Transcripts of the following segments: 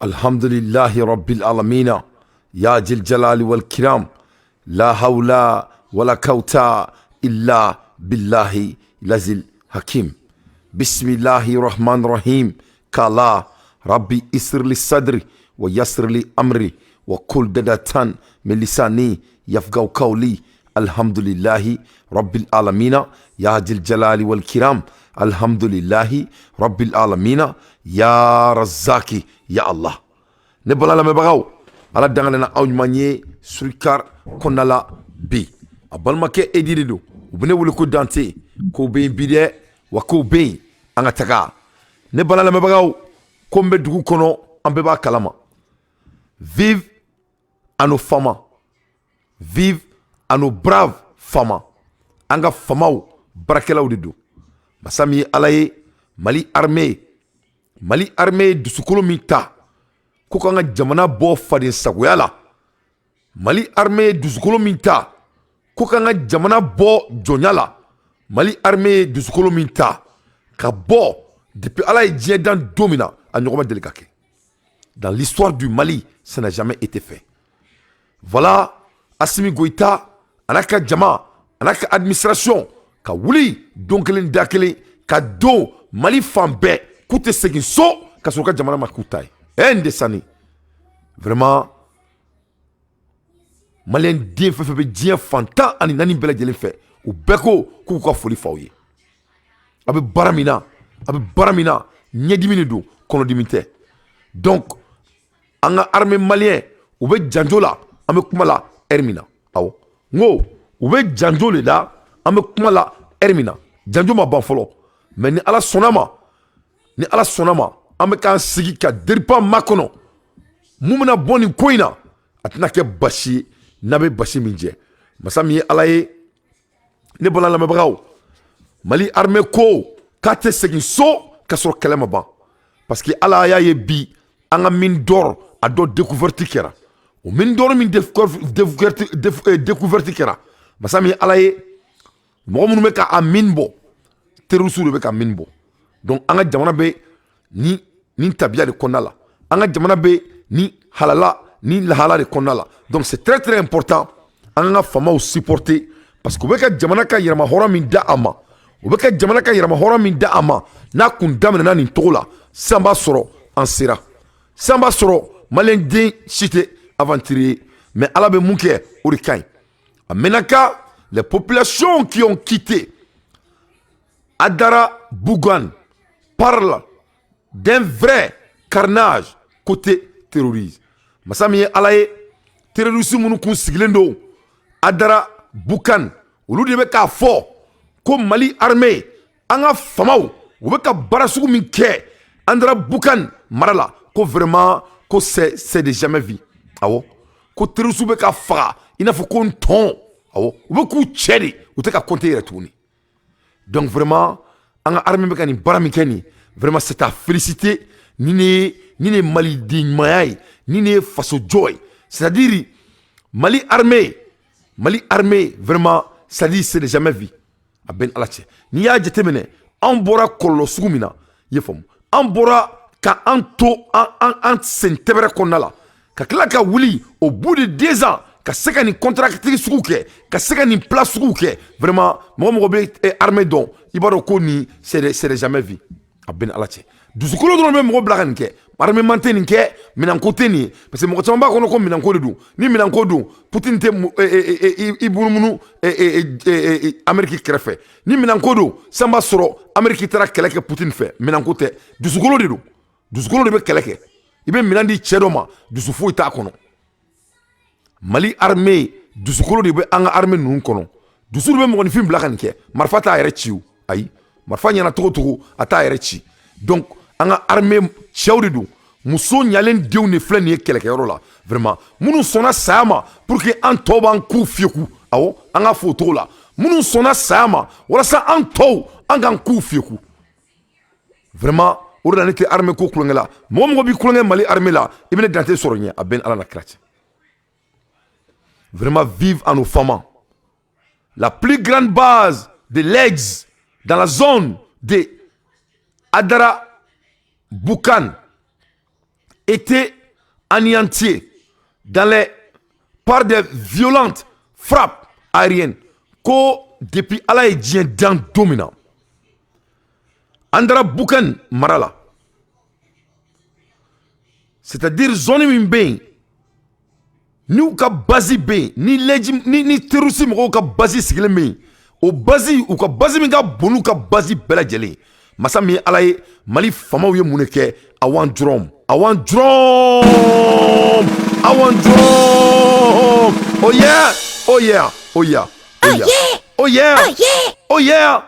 Alhamdulillahi rabbil alamina ya jil jalali wal kiram la hawla wala kauta illa billahi lazil hakim. Bismillahi rahman rahim. Kala rabbi isirli sadri wa yasirli amri wa kul dadatan min lisani yafgaw qawli. Alhamdulillahi rabbil alamina ya jil jalali wal kiram. Alhamdulillahi rabbil alamina ya razaki ya Allah. Ne bala lamɛnbagaw, Ala dangana na aw ɲuman ye surikar kɔnɔna la bi. A balimakɛ Edi de don, u bɛ ne wele ko Dante. Kow bɛ yen bi dɛ, wa kow bɛ yen, an ka taga. Ne bala lamɛnbagaw, ko n bɛ dugu kɔnɔ, an bɛɛ b'a kalama. Vive à nos FAMa, vive à nos braves FAMa. An ka famaw baarakɛlaw de don. Masa min ye Ala ye, Mali armée, Mali armée ye dusukolo min ta ko k'an ka jamana bɔ faden sagoya la, Mali armée ye dusukolo min ta ko k'an ka jamana bɔ jɔnya la, Mali armée ye dusukolo min ta ka bɔ depuis Ala ye diɲɛ dan don min na, a ɲɔgɔn ma deli ka kɛ. Dans l'histoire du Mali, ça n'a jamais été fait. Voilà, Assimi Goïta a n'a ka jama, a n'a ka administration ka wuli don kelen da kelen ka don Mali fan bɛɛ k'u tɛ segin so ka sɔrɔ ka jamana ma k'u ta ye. Ɛ n de sani, vraiment, Maliyɛn den fɛn fɛn bɛ diɲɛ fan 14 bɛɛ lajɛlen fɛ, u bɛɛ ko k'u ka foli f'aw ye. A bɛ baara min na, a bɛ baara min na, ɲɛdimi de don, kɔnɔdimi tɛ. Donc an ka armée malien, u bɛ janjo la. An bɛ kuma la heure min na, awɔ, n ko u bɛ janjo de la. An bɛ kuma la heure min na, janjo ma ban fɔlɔ, mais ni Ala sɔnna ma, ni Ala sɔnna ma, an bɛ k'an sigi ka deripa makɔnɔ. Mun bɛna bɔ nin ko in na, a tɛna kɛ basi ye n'a bɛ basi min jɛ. Masa min ye Ala ye, ne bɔra lamɛnbagaw, Mali armée ko k'a tɛ segin so ka sɔrɔ kɛlɛ ma ban, parce que Ala y'a ye bi, an ka mine d'or a dɔ découverte kɛra. O mine d'or min découverte kɛra, masa min ye Ala ye, mɔgɔ minnu bɛ ka a mine bɔ, terroristes de bɛ ka mine bɔ. Donc an ka jamana bɛ ni nin tabiya de kɔnɔna la, an ka jamana bɛ ni halala ni lahala de kɔnɔna la. Donc c'est très très important an ka faamaw supporter, parce que u bɛ ka jamana ka yɛrɛma hɔrɔn min da a ma, u bɛ ka jamana ka yɛrɛma hɔrɔn min da a ma, n'a kun daminɛna nin cogo la sisan, b'a sɔrɔ an sera sisan, b'a sɔrɔ Maliyɛn den si tɛ aventurier. Mais Ala bɛ mun kɛ, o de ka ɲi. A Menaka, les populations qui ont quitté Adara Bougan parlent d'un vrai carnage côté terroriste. Masa min ye Ala ye, terroriste minnu kun sigilen don Adara Bukan, olu de bɛ k'a fɔ ko Mali armée, an ka famaw, u bɛ ka baara sugu min kɛ Andara Bukan mara la, ko vraiment, ko c'est de jamais vu. Awɔ, ko terroriste bɛ ka faga i n'a fɔ ko ntɔn. Awɔ, u bɛ k'u cɛ de, u tɛ ka compter yɛrɛ tuguni. Donc vraiment, an ka armée bɛ ka nin baara min kɛ nin, vraiment, c'est à féliciter. Ni ne maliden ɲumanya ye, ni ne ye fasojɔ ye, c'est à dire Mali armée, Mali armée, vraiment, c'est à dire c'est de jamais vu. A bɛ ni Ala cɛ, n'i y'a jateminɛ, an bɔra kɔlɔlɔ sugu min na, i ye faamu, an bɔra ka an to an sen tɛbɛrɛ kɔnɔna la, ka tila ka wuli au bout de 2 ans ka se ka nin contre-attaque sugu kɛ, ka se ka nin plan sugu kɛ, vraiment, mɔgɔ mɔgɔ bɛ armée dɔn, i b'a dɔn ko nin c'est de jamais vu. A bɛ ni Ala cɛ, dusukolo dɔrɔn bɛ mɔgɔ bila ka nin kɛ. Armement tɛ nin kɛ, minɛnko tɛ nin ye, parce que mɔgɔ caman b'a kɔnɔ ko minɛnko de don. Ni minɛnko don, Poutine tɛ i munumunu Amérique kɛrɛfɛ. Ni minɛnko don, san b'a sɔrɔ Amérique taara kɛlɛ kɛ Poutine fɛ. Minɛnko tɛ, dusukolo de don. Dusukolo de bɛ kɛlɛ kɛ. I bɛ minɛn di cɛ dɔ ma, dusu foyi t'a kɔnɔ. Mali armée, dusukolo de bɛ an ka armée ninnu kɔnɔ. Dusu de bɛ mɔgɔninfin bila ka nin kɛ. Marifa t'a yɛrɛ ci o, ayi, marifa ɲɛna cogo cogo, a t'a yɛrɛ ci. Donc an ka armée cɛw de don, muso ɲalen denw de filɛ nin ye kɛlɛkɛyɔrɔ la, vraiment, minnu sɔnna saya ma pour que an tɔw b'an k'u fiyɛku. Awɔ, an ka fɔ o cogo la, minnu sɔnna saya ma walasa an tɔw an k'an k'u fiyɛku, vraiment. O de la ne tɛ armée ko kulonkɛ la. Mɔgɔ mɔgɔ b'i kulonkɛ Mali armée la, i bɛ ne Dante sɔrɔ ɲɛ. A bɛ ni Ala na kira cɛ. Vraiment, vive à nos FAMa. La plus grande base de l'ex dans la zone de Adara Boukan. été anéantie par des violentes frappes aériennes. Ko depuis Ala ye diɲɛ dan don min na, Andarabukan mara la, c'est-à-dire zone min bɛ yen n'u ka base bɛ yen, ni lɛji ni terroriste mɔgɔw ka base sigilen bɛ yen, o base, u ka base min ka bon n'u ka base bɛɛ lajɛlen. Masa min ye Ala ye, Mali faamaw ye mun de kɛ? Awan dɔrɔn, awan dɔrɔn, awan dɔrɔn. Oh yeah, oh yeah, oh yeah, oh yeah, oh yeah, oh yeah.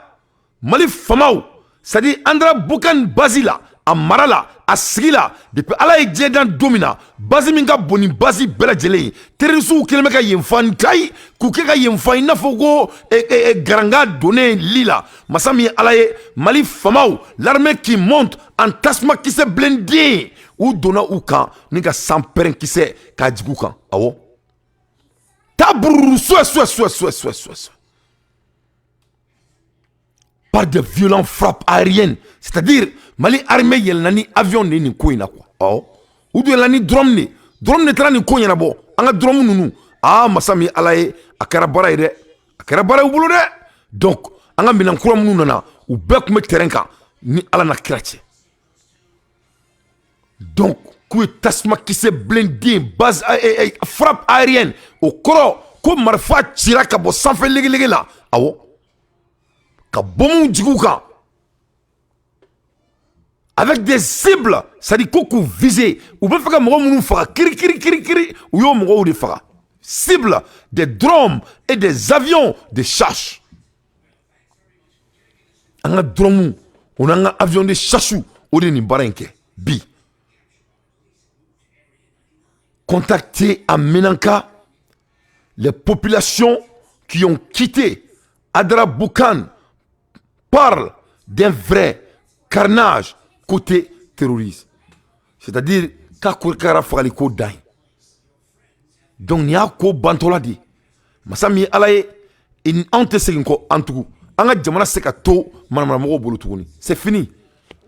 Mali faamaw, c'est à dire Andarabukan base la, a mara la, a sigi la, depuis Ala ye diɲɛ dan don min na, base min ka bon ni base bɛɛ lajɛlen ye, terroristew kɛlen bɛ ka yen fan kayi k'u kɛ ka yen fan i n'a fɔ ko garanga donnen li la. Masa min ye Ala ye, Mali faamaw, l'armée qui monte en tasuma kisɛ blindé, u donna u kan ni ka sanpɛrɛn kisɛ k'a jigin u kan. Awɔ, taa bururu, suɛ suɛ suɛ suɛ suɛ suɛ, par des violentes frappes aériennes, c'est-à-dire Mali armée yɛlɛnna ni avion de ye nin ko in na quoi. Awɔ, u yɛlɛnna ni drone de, drone de taara nin ko ɲɛnabɔ. An ka drone ninnu, aa, masa min Ala ye, a kɛra baara ye dɛ, a kɛra baara ye u bolo dɛ. Donc an ka minɛn kura minnu nana, u bɛɛ tun bɛ terrain kan ni Ala na kira cɛ. Donc k'u ye tasuma kisɛ blindé, base frappe aérienne, o kɔrɔ ko marifa cira ka bɔ sanfɛ legelege la. Awɔ, ka bombew jigin u kan avec des cibles, c'est-à-dire ko k'u viser, u bɛ fɛ ka mɔgɔ minnu faga kiri kiri kiri kiri, u y'o mɔgɔw de faga. Cible des drones et des avions de chasse. An ka drone o n'an ka avion de chasse, o de ye nin baara in kɛ bi. Contacter à Menaka, les populations qui ont quitté Adraboukan parlent d'un vrai carnage côté terroriste. C'est-à-dire k'a ko kɛra fagali ko dan ye. Donc nin y'a ko bantɔla de ye. Masa min ye Ala ye, anw tɛ segin kɔ an tugun. An ka jamana se ka to manamanamɔgɔw bolo tuguni. C'est fini.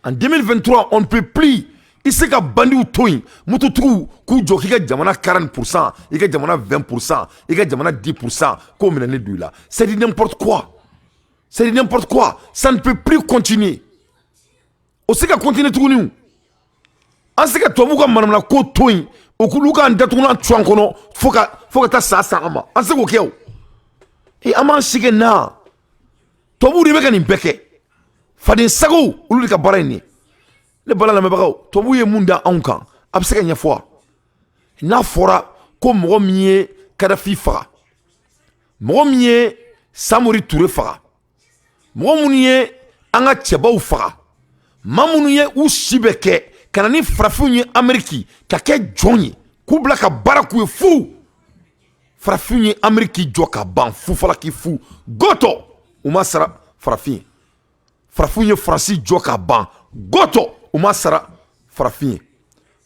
En 2023, on ne peut plus. I se ka bandiw to yen, mototigiw k'u jɔ k'i ka jamana 40%, i ka jamana 20%, i ka jamana 10%, k'o minɛnen don i la. C'est du n'importe quoi. C'est du n'importe quoi. Ça ne peut plus continuer. O se ka continuer tuguni. An se ka tubabuw ka manamana ko to yen, o k'olu k'an datugulan tu an kɔnɔ fo ka taa sa san an ma. An se k'o kɛ o. E, an b'an si kɛ na. Tubabuw de bɛ ka nin bɛɛ kɛ. Faden sago, olu de ka baara ye nin ye. Ne bala lamɛnbagaw, tubabuw ye mun da anw kan, a bɛ se ka ɲɛfɔ wa? N'a fɔra ko mɔgɔ min ye Kadafi faga, mɔgɔ min ye Samori Ture faga, mɔgɔ minnu ye an ka cɛbaw faga, maa minnu ye u si bɛ kɛ ka na ni farafinw ye Ameriki ka kɛ jɔn ye, k'u bila ka baara k'u ye fu, farafinw ye Ameriki jɔ ka ban fufalaki fu gɔtɔ, u ma sara farafin ye. Farafinw ye Faransi jɔ ka ban gɔtɔ, u ma sara farafin ye.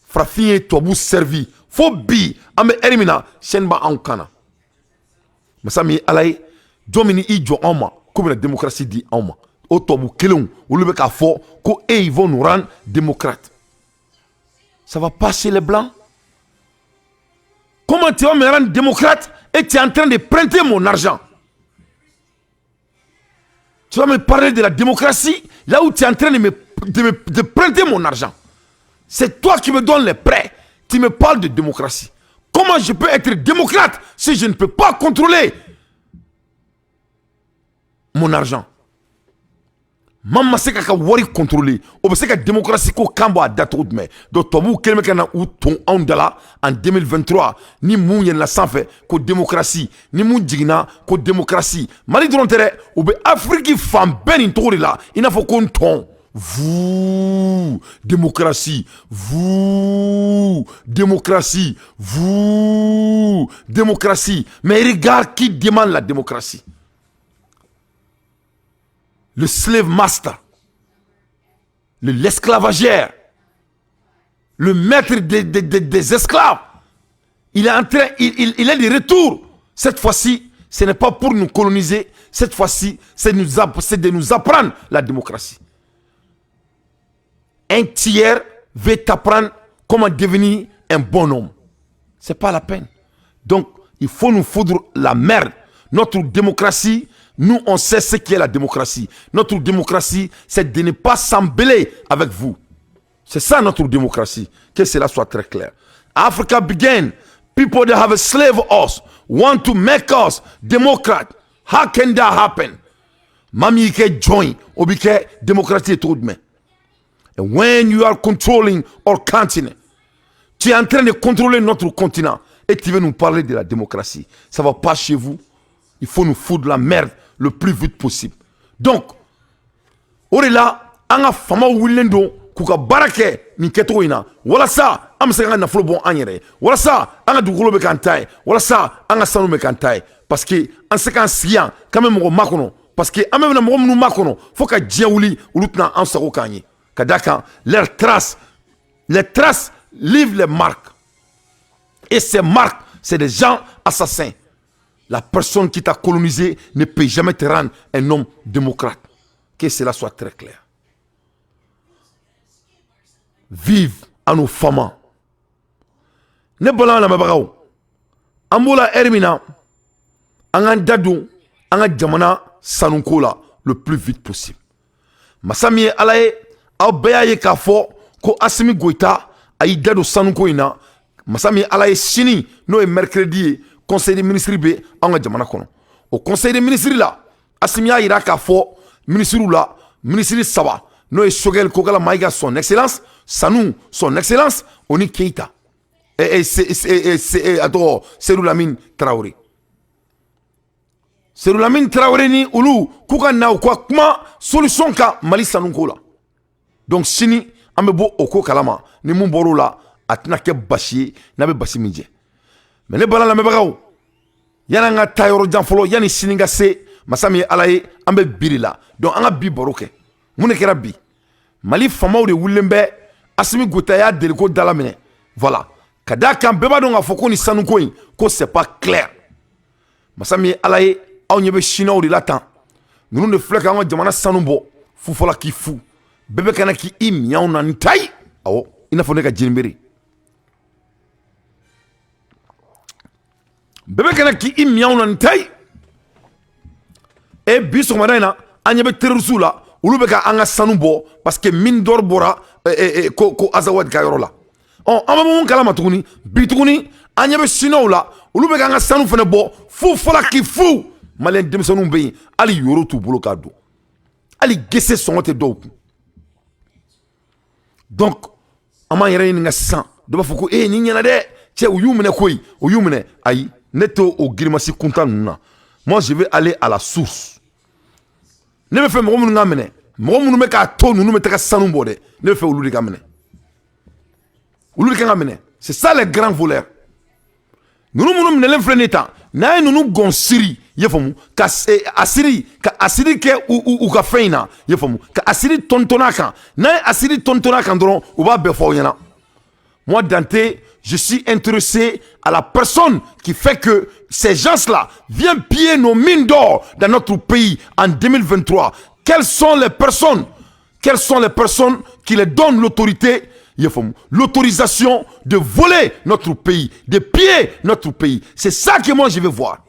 Farafin ye tubabu servi fo bi. An bɛ ɛri min na, chaîne b'anw kan na. Masa min ye Ala ye, jɔn min i jɔ anw ma k'u bɛna démocratie di anw ma, o tubabu kelenw, olu bɛ k'a fɔ ko e, ils vont nous rendre démocrates. Ça va passer, les blancs. Comment tu vas me rendre démocrate et tu es en train de prêter mon argent? Tu vas me parler de la démocratie là où tu es en train de prêter mon argent. C'est toi qui me donnes les prêts. Tu me parles de démocratie. Comment je peux être démocrate si je ne peux pas contrôler mon argent? Maa ma se ka wari contrôler, o bɛ se ka démocratie ko kan bɔ a da cogo jumɛn? Donc tubabuw kɛlen bɛ ka na u ton anw da la en 2023. Ni mun yɛlɛnna sanfɛ ko démocratie, ni mun jiginna ko démocratie. Mali dɔrɔn tɛ dɛ, u bɛ Afiriki fan bɛɛ nin cogo de la, i n'a fɔ ko n tɔn. Vous, démocratie, vous, démocratie, vous, démocratie. Mais regarde qui demande la démocratie. Le slave master, l'esclavagère, le maître des esclaves. Il est en train, il est de retour. Cette fois-ci, ce n'est pas pour nous coloniser. Cette fois-ci, c'est de nous apprendre la démocratie. Un tiers veut t'apprendre comment devenir un bon homme. C'est pas la peine. Donc il faut nous foutre la merde. Notre démocratie, nous, on sait ce qu'est la démocratie. Notre démocratie, c'est de ne pas s'embêler avec vous. C'est ça notre démocratie. Que cela soit très clair. Africa began. People that have enslaved us want to make us democrat. How can that happen? Maa min y'i kɛ jɔn ye, o b'i kɛ démocratie ye cogo jumɛn? And when you are controlling our continent, tu es en train de contrôler notre continent et tu veux nous parler de la démocratie. Ça va pas chez vous. Il faut nous foutre de la merde le plus vite possible. Donc, o de la, an ka famaw wulilen don k'u ka baara kɛ nin kɛcogo in na, walasa an bɛ se k'an ka nafolo bɔ an yɛrɛ ye, walasa an ka dugukolo bɛ k'an ta ye, walasa an ka sanu bɛ k'an ta ye, parce que an se k'an sigi yan k'an bɛ mɔgɔ makɔnɔ, parce que an bɛ mɔgɔ minnu makɔnɔ fo ka diɲɛ wuli, olu tɛna an sago k'an ye. Ka d'a kan, leurs traces, les traces livrent les marques, et ces marques, c'est des gens assassins. La personne qui t'a colonisé ne peut jamais te rendre un homme démocrate. Que cela soit très clair. Vive à nos femmes. Ne bɔla lamɛnbagaw, an b'o la ɛri min na, an k'an da don an ka jamana sanuko la le plus vite possible. Masa min ye Ala ye, aw bɛɛ y'a ye k'a fɔ ko Asimi Goyita a y'i da don sanuko in na. Masa min ye Ala ye, sini, n'o ye mercredi ye, conseil des ministres bɛ an ka jamana kɔnɔ. O conseil des ministres la, Asimi y'a yira k'a fɔ ministres la, ministre saba, n'o ye Choguel Kokala Maïga, son excellence, Sanu, son excellence, o ni Keita, a tɔgɔ Seydou Lamine Traoré. Seydou Lamine Traoré ni olu k'u ka na u ka kuma solution kan Mali sanuko la. Donc sini an bɛ bɔ o ko kalama. Ni mun bɔr'o la, a tɛna kɛ basi ye n'a bɛ basi min jɛ. Mais ne bala lamɛnbagaw, yanni an ka taa yɔrɔ jan fɔlɔ, yanni sini ka se, masa min ye Ala ye, an bɛ bi de la. Donc an ka bi baro kɛ. Mun de kɛra bi? Mali faamaw de wulilen bɛ. Asimi Goyita y'a deliko dala minɛ. Voilà, ka d'a kan bɛɛ b'a dɔn k'a fɔ ko nin sanuko in ko c'est pas clair. Masa min ye Ala ye, aw ɲɛ bɛ Siniwaw de la tan. Ninnu de filɛ k'an ka jamana sanu bɔ fufɔla k'i fu. Bɛɛ bɛ ka na k'i miɲanw na ni ta ye. Awɔ, i n'a fɔ ne ka jinibere, bɛɛ bɛ ka na k'i miɲanw na ni ta ye. E bi sɔgɔmada in na, an ɲɛ bɛ terroristew la, olu bɛ ka an ka sanu bɔ, parce que mine d'or bɔra ko Azawad ka yɔrɔ la. Ɔ, an bɛ mun kalama tuguni bi? Tuguni an ɲɛ bɛ Siniwaw la, olu bɛ k'an ka sanu fana bɔ fu fɔla k'i fu. Maliyɛn denmisɛnninw bɛ yen, hali yoro t'u bolo k'a don, hali gese sɔngɔ tɛ dɔw kun. Donc an b'an yɛrɛ ɲininka sisan. Dɔ b'a fɔ ko ee, nin ɲɛna dɛ, cɛ, u y'u minɛ koyi, u y'u minɛ. Ayi, ne t'o o girimasi kuntan ninnu na. Moi, je vais aller à la source. Ne bɛ fɛ mɔgɔ minnu ka minɛ, mɔgɔ minnu bɛ k'a to ninnu bɛ taga sanu bɔ dɛ, ne bɛ fɛ olu de ka minɛ, olu de kan ka minɛ. C'est ça les grands voleurs. Ninnu minnu minɛlen filɛ nin ye tan, n'a ye ninnu gɔn siri, i y'a faamu, ka asiri, ka asiri kɛ u ka fɛn in na, i y'a faamu, ka asiri tɔntɔn kan, n'a ye asiri tɔntɔn kan dɔrɔn, u b'a bɛɛ fɔ aw ɲɛna. Moi, Dante, je suis intéressé à la personne qui fait que ces gens-là viennent piller nos mines d'or dans notre pays en 2023. Quelles sont les personnes? Quelles sont les personnes qui les donnent l'autorité, l'autorisation de voler notre pays, de piller notre pays? C'est ça que moi je vais voir.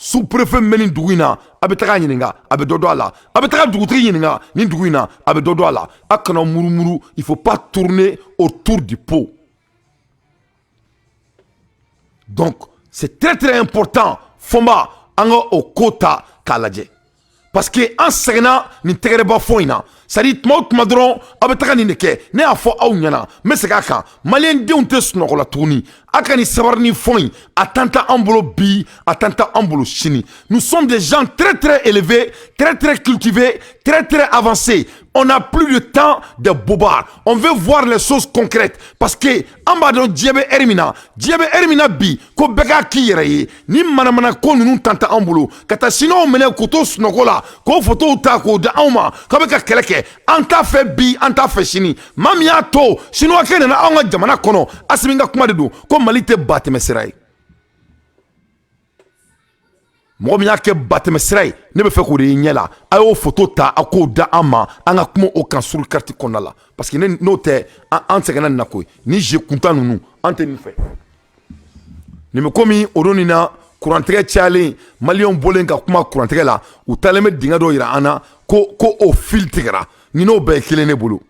Sous-préfet min bɛ nin dugu in na, a bɛ taga ɲininka, a bɛ dɔ dɔn a la. A bɛ taga dugutigi ɲininka nin dugu in na, a bɛ dɔ dɔn a la. A kana murumuru, il faut pas tourner autour du pot. Donc c'est très très important. Fɔnba, an ka o ko ta k'a lajɛ, parce que an sɛgɛnna nin tɛgɛrɛba fɔ in na. C'est à dire, tuma o tuma dɔrɔn aw bɛ taga nin de kɛ. Ne y'a fɔ aw ɲɛna, n bɛ segin a kan, maliyɛn denw tɛ sunɔgɔ la tuguni. A ka nin sabari ni fɔ in, a tan tɛ an bolo bi, a tan tɛ an bolo sini. Nous sommes des gens très très élevés, très très cultivés, très très avancés. On n'a plus le temps de bobards. On veut voir les choses concrètes, parce que an b'a dɔn diɲɛ bɛ ɛri min na, diɲɛ bɛ ɛri min na bi, ko bɛɛ k'a k'i yɛrɛ ye. Ni manamana ko ninnu tan tɛ an bolo. Ka taa Siniwaw minɛ k'u to sunɔgɔ la, k'o photow ta k'o di anw ma k'aw bɛ ka kɛlɛ kɛ, an t'a fɛ bi, an t'a fɛ sini. Maa min y'a to Siniwakɛ nana anw ka jamana kɔnɔ, Asimi ka kuma de don ko Mali tɛ ba tɛmɛ sira ye. Mɔgɔ min y'a kɛ batɛmɛ sira ye, ne bɛ fɛ k'o de ye ɲɛ la. A y'o photo ta, a k'o da an ma, an ka kuma o kan sur carte kɔnɔna la, parce que ne n'o tɛ, an sɛgɛnna nin na koyi. Ni je kuntan ninnu, an tɛ nin fɛ. Nin bɛ komi o don nin na, kurantigɛ cayalen, maliyɛnw bɔlen ka kuma kurantigɛ la, u taalen bɛ dingɛ dɔ yira an na ko o fil tigɛra. Ni n'o bɛɛ ye kelen ne bolo.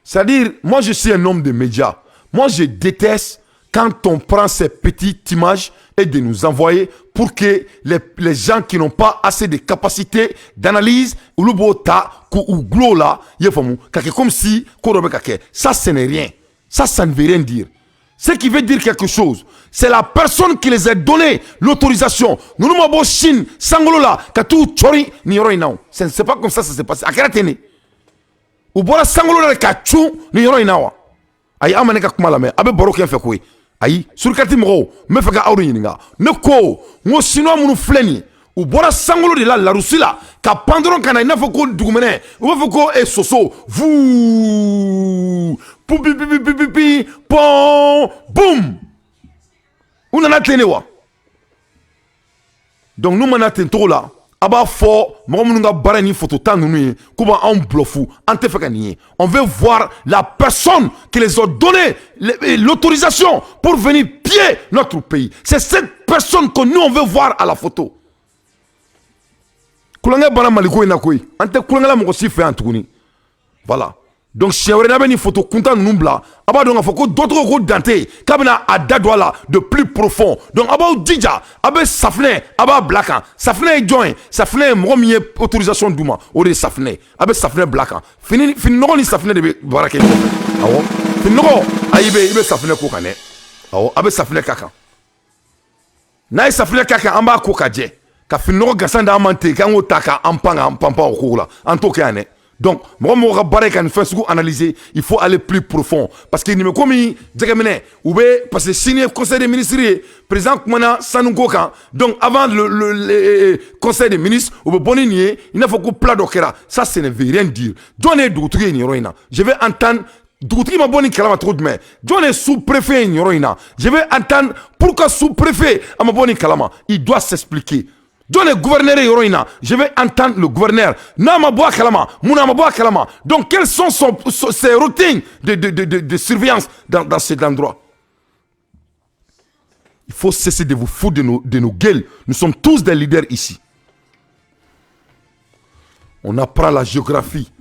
C'est-à-dire, moi, je suis un homme de médias. Moi, je déteste quand on prend ces petites images et de nous envoyer pour que les gens qui n'ont pas assez de capacité d'analyse, olu b'o ta k'u gulon o la, i y'a faamu, ka kɛ comme si ko dɔ bɛ ka kɛ. Ça, ce n'est rien. Ça ne veut rien dire. Ce qui veut dire quelque chose, c'est la personne qui les a donné l'autorisation. Ninnu ma bɔ Chine sankolo la ka t'u cɔri nin yɔrɔ in na o. C'est pas comme ça ça s'est passé. A kɛra ten de. U bɔra sankolo la de ka cun nin yɔrɔ in na wa? Ayi, an ma ne ka kuma lamɛn, a bɛ baro kɛ n fɛ koyi. Ayi, surukati mɔgɔw, n bɛ fɛ ka aw de ɲininka. Ne ko n ko Chinois minnu filɛ nin ye, u bɔra sankolo de la, Larusi la, ka pan dɔrɔn ka na, i n'a fɔ ko dugumɛnɛ, u b'a fɔ ko soso vuu pu pi pi pi pi pi pɔn boum, u nana ten de wa? Donc n'u mana ten cogo la, a b'a fɔ mɔgɔ minnu ka baara ni photo ta ninnu ye k'u b'anw bluff. An tɛ fɛ ka nin ye. On veut voir la personne qui les a donné l'autorisation pour venir piller notre pays. C'est cette personne que nous, on veut voir à la photo. Kulonkɛ banna Maliko in na koyi. An tɛ kulonkɛ la mɔgɔ si fɛ yan tuguni. Voilà. Donc siɲɛ wɛrɛ n'a bɛ nin photo kuntan ninnu bila, a b'a dɔn k'a fɔ ko dɔ tɔgɔ ko Dante k'a bɛna a da don a la de plus profond. Donc a b'aw jija, a bɛ safinɛ, a b'a bila kan. Safinɛ ye jɔn ye? Safinɛ ye mɔgɔ min ye autorisation d'u ma, o de ye safinɛ ye. A bɛ safinɛ bila kan. Fini fini nɔgɔ ni safinɛ de bɛ baara kɛ ɲɔgɔn fɛ. Awɔ, fini nɔgɔ, ayi, i bɛ safinɛ ko kan dɛ. Awɔ, a bɛ safinɛ k'a kan. N'a ye safinɛ k'a kan, an b'a ko ka jɛ ka fini nɔgɔ gansan d'an ma ten, k'an k'o ta k'an pan k'an pan pan o ko la, an t'o kɛ yan dɛ. Donc mɔgɔ mɔgɔ ka baara ye ka nin fɛn sugu analyser, il faut aller plus profond, parce que nin bɛ komi jɛgɛminɛ u bɛ, parce que sini ye conseil des ministres ye, président kumana sanuko kan. Donc avant le conseil des ministres, u bɛ bɔ ni nin ye, i n'a fɔ ko plat dɔ kɛra. Ça, ce ne veut rien dire. Jɔn de ye dugutigi ye nin yɔrɔ in na? Je vais entendre dugutigi ma bɔ nin kalama cogo jumɛn? Jɔn de ye sous préfet ye nin yɔrɔ in na? Je vais entendre pourquoi sous préfet a ma bɔ nin kalama. Il doit s'expliquer. Jɔn ye gouverneur ye yɔrɔ in na? Je vais entendre le gouverneur. N'a ma bɔ a kalama, mun na a ma bɔ a kalama? Donc quelles sont ses routines de surveillance dans cet endroit? Il faut cesser de vous foutre de nos gueules. Nous sommes tous des leaders ici. On apprend la géographie,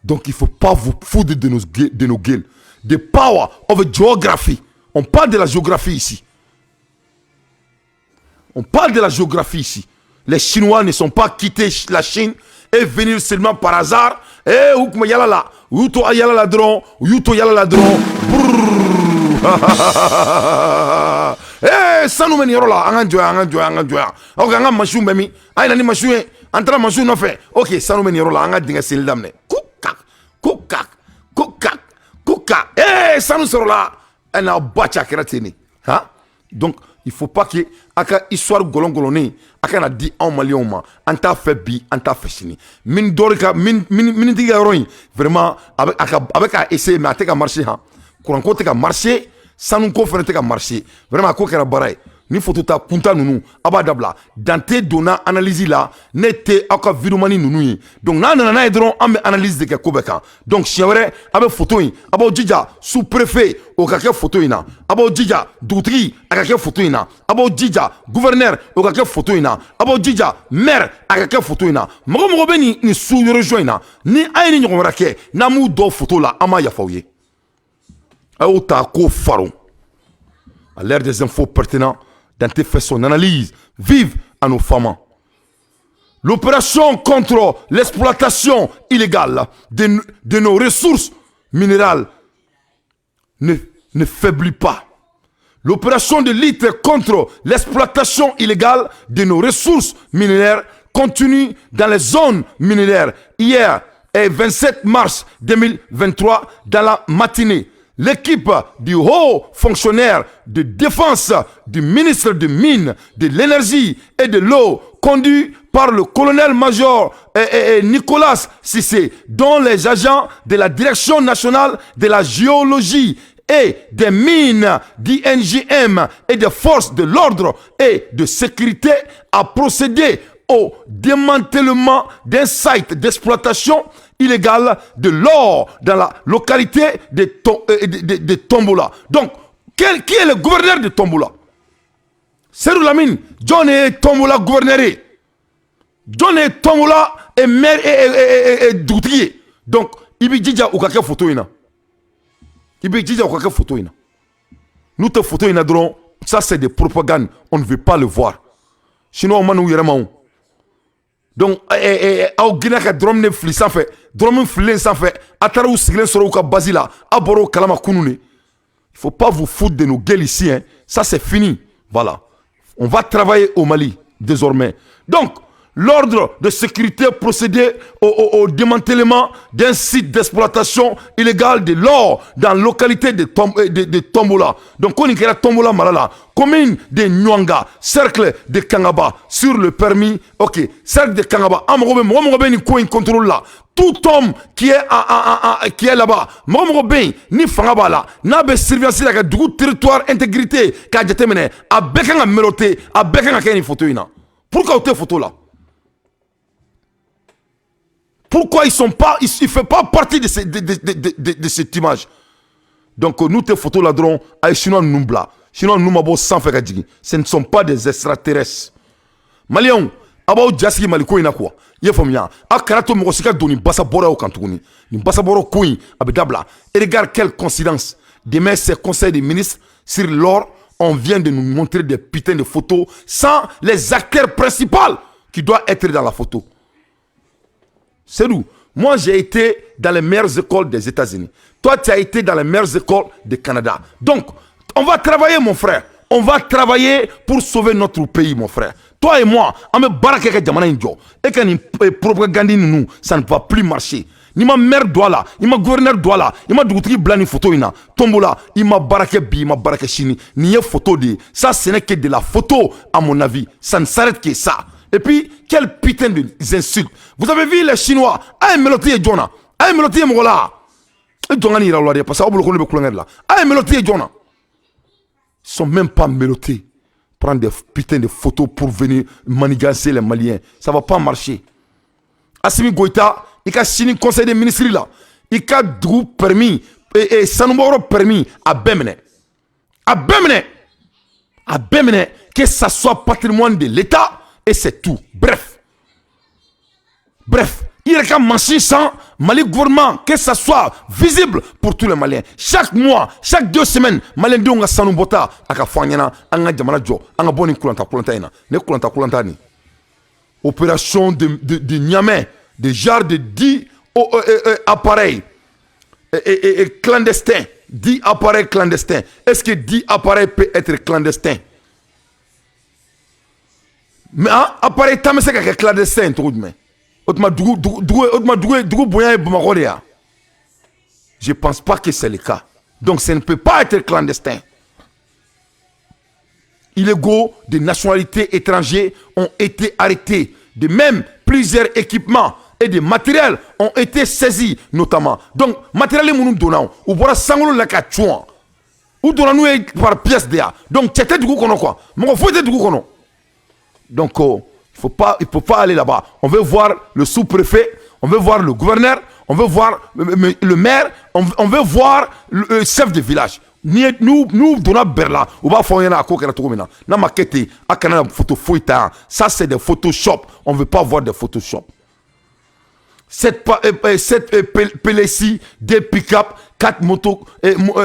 donc il faut pas vous foutre de nos gueules. The power of geography. On parle de la géographie ici. On parle de la géographie ici. Les Chinois ne sont pas quittés la Chine et venir seulement par hasard. Eh, u kuma yala la, u y'u to yala la dɔrɔn, u y'u to yala la dɔrɔn. Eh, sanu bɛ nin yɔrɔ la, an ka jɔ yan, an ka jɔ yan, an ka jɔ yan. Ok, an ka masiw bɛ min? A ye na ni masiw ye, an taara masiw nɔfɛ. Ok, sanu bɛ nin yɔrɔ la, an ka dingɛ senni daminɛ. Ku kak, ku kak, ku kak, ku kak. Eh, sanu sɔrɔla. Ɛ n'a ba cɛ, a kɛra ten de. Han? Donc il faut pas que a ka histoire gɔlɔngɔlɔnnen a kana di anw maliyɛnw ma. An t'a fɛ bi, an t'a fɛ sini. Mine d'or ka minitigi ka yɔrɔ in, vraiment, a bɛ a ka a bɛ ka essayer, mais a tɛ ka marcher. Han, kuranko tɛ ka marcher, sanuko fana tɛ ka marcher. Vraiment, a ko kɛra baara ye. Ni photo ta kunta ninnu, a b'a dabila. Dante donna analyse la, ne tɛ aw ka vidéoman ninnu ye. Donc n'a nana n'a ye dɔrɔn, an bɛ analyse de kɛ ko bɛɛ kan. Donc siɲɛ wɛrɛ, a bɛ photo in, a b'aw jija, sous préfet o ka kɛ photo in na, a b'aw jija, dugutigi a ka kɛ photo in na, a b'aw jija, gouverneur o ka kɛ photo in na, a b'aw jija, maire a ka kɛ photo in na. Mɔgɔ mɔgɔ bɛ nin sous région in na, ni an ye ni ɲɔgɔn wɛrɛ kɛ, n'an m'u dɔw photo la, an m'a yafa aw ye. A y'o ta k'o faro. À l'ère des infos pertinents, Dante fait son analyse. Vive à nos femmes. L'opération contre l'exploitation illégale de nos ressources minérales ne faiblit pas. L'opération de lutte contre l'exploitation illégale de nos ressources minières continue dans les zones minières. Hier, et 27 mars 2023, dans la matinée, l'équipe du haut fonctionnaire de défense du ministre des Mines, de l'Énergie et de l'Eau, conduit par le colonel-major Nicolas Cissé, dont les agents de la Direction nationale de la géologie Et des mines d'INGM et des forces de l'ordre et de sécurité a procédé au démantèlement d'un site d'exploitation illégale de l'or dans la localité de Tombola. Donc, qui est le gouverneur de Tombola? Seydou Lamine, jɔn ye Tombola gouverneur ye? Jɔn ye Tombola et maire et dugutigi ye? Donc, i b'i jija u ka kɛ photo in na. I b'i jija u ka kɛ photo in na. N'u tɛ photo in na dɔrɔn, ça, c'est des propagandes, on ne veut pas le voir. Chinois ma n'u yɛrɛ ma o. Donc aw gina ka drone de fili sanfɛ, drone fililen sanfɛ, a taara u sigilen sɔrɔ u ka base la, a bɔra o kalama kunun de. Il faut pas vous foutre de nos gueules ici, hein. Ça, c'est fini. Voilà, on va travailler au Mali désormais. Donc l'ordre de sécurité procédé au démantèlement d'un site d'exploitation illégale de l'or dans la localité de Tombola. Donc, on est Tombola Malala, commune de Nyanga, cercle de Kangaba, sur le permis, ok, cercle de Kangaba, contrôle là. Tout homme qui est là-bas, mɔgɔ mɔgɔ bɛ yen ni fanga b'a la, n'a bɛ surveillance la ka dugu territoire intégrité k'a jateminɛ, a bɛɛ kan ka menotté, a bɛɛ kan ka kɛ nin photo in na. Pourquoi o tɛ photo la? Pourquoi ils sont pas, ils ne font pas partie de cette image? Donc, n'u tɛ photo la dɔrɔn, a ye Chinois ninnu bila. Chinois ninnu ma bɔ sanfɛ ka jigin. Ce ne sont pas des extraterrestres. Maliens, a b'aw jasigi Mali ko in na quoi. I ye faamuya? A kana to mɔgɔ si ka don nin basa bɔrɛw kan tuguni. Nin basa bɔrɛ ko in, a bɛ dabila. Et regarde quelle coïncidence. Demain, c'est conseil des ministres sur l'or. On vient de nous montrer des putains de photos sans les acteurs principaux qui doivent être dans la photo. C'est nous. Moi, j'ai été dans les meilleures écoles des États-Unis. Toi, tu as été dans les meilleures écoles du Canada. Donc, on va travailler, mon frère. On va travailler pour sauver notre pays, mon frère. Toi et moi, an bɛ baara kɛ ka jamana in jɔ. E ka nin propagande ninnu, ça ne va plus marcher. N'i ma maire don a la, i ma gouverneur don a la, i ma dugutigi bila nin photo in na, Tombola, i ma baara kɛ bi, i ma baara kɛ sini. Nin ye photo de ye. Ça, ce n'est que de la photo, à mon avis. Ça ne s'arrête que ça. Et puis, quelle putain de insultes. Vous avez vu les Chinois, a ye menotté ye jɔn na? A ye menotté ye mɔgɔ la? E jɔn ka nin yira u la dɛ, parce que aw bolo ko ne bɛ kulonkɛ de la. A ye menotté ye jɔn na? Ils sont même pas menottés. Prendre des putains de photos pour venir manigancer les Maliens. Ça va pas marcher. Assimi Goïta, i ka sini conseil des ministres la, i ka dugu permis et sanubɔyɔrɔ permis, a bɛɛ minɛ. A bɛɛ minɛ. A bɛɛ minɛ, que ça soit patrimoine de l'État et c'est tout. Bref. Bref, i yɛrɛ ka machine san Mali gouvernement, que ça soit visible pour tous les Maliens. Chaque mois, chaque 2 semaines, Maliens ka sanu bɔta a ka fɔ an ɲɛna, an ka jamana jɔ, an ka bɔ nin kulanta kulanta in na. Ne kulanta kulanta nin. Opération de Niamey, de genre de 10 appareils et clandestins. 10 appareils clandestins. Est-ce que 10 appareils peuvent être clandestins? Mais hein, appareil tan bɛ se ka kɛ clandestin cogo jumɛn? O tuma dugu dugu dugu o tuma dugu dugu bonya ye Bamakɔ de ya? Je pense pas que c'est le cas. Donc ça ne peut pas être clandestin. Illégaux de nationalité étrangère ont été arrêtés. De même, plusieurs équipements et des matériels ont été saisis notamment. Donc matériel minnu donna, u bɔra sankolo la ka cun, u donna n'u ye par pièce de ya. Donc cɛ tɛ dugu kɔnɔ quoi, mɔgɔ foyi tɛ dugu kɔnɔ. Donc il faut pas aller là-bas. On veut voir le sous-préfet, on veut voir le gouverneur, on veut voir le maire, on veut voir le chef de village. Ni n'u donna bɛrɛ la, u b'a fɔ aw ɲɛna a ko kɛra cogo min na. N'a ma kɛ ten, a kana photo foyi ta yan. Ça, c'est des Photoshop. On veut pas voir des Photoshop. 7 PLC, des pick-up, 4 motos,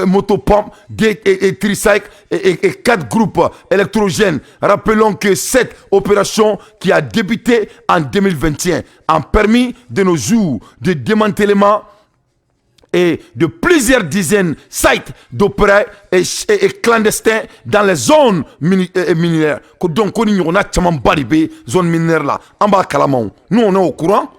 motopompes, des et tricycles et 4 groupes électrogènes. Rappelons que cette opération qui a débuté en 2021 a permis de nos jours de démantèlement et de plusieurs dizaines de sites d'opéra et clandestins dans les zones minières. Donc, on a camanba de bɛ zone minière la. An b'a kalama. Nous, on est au courant.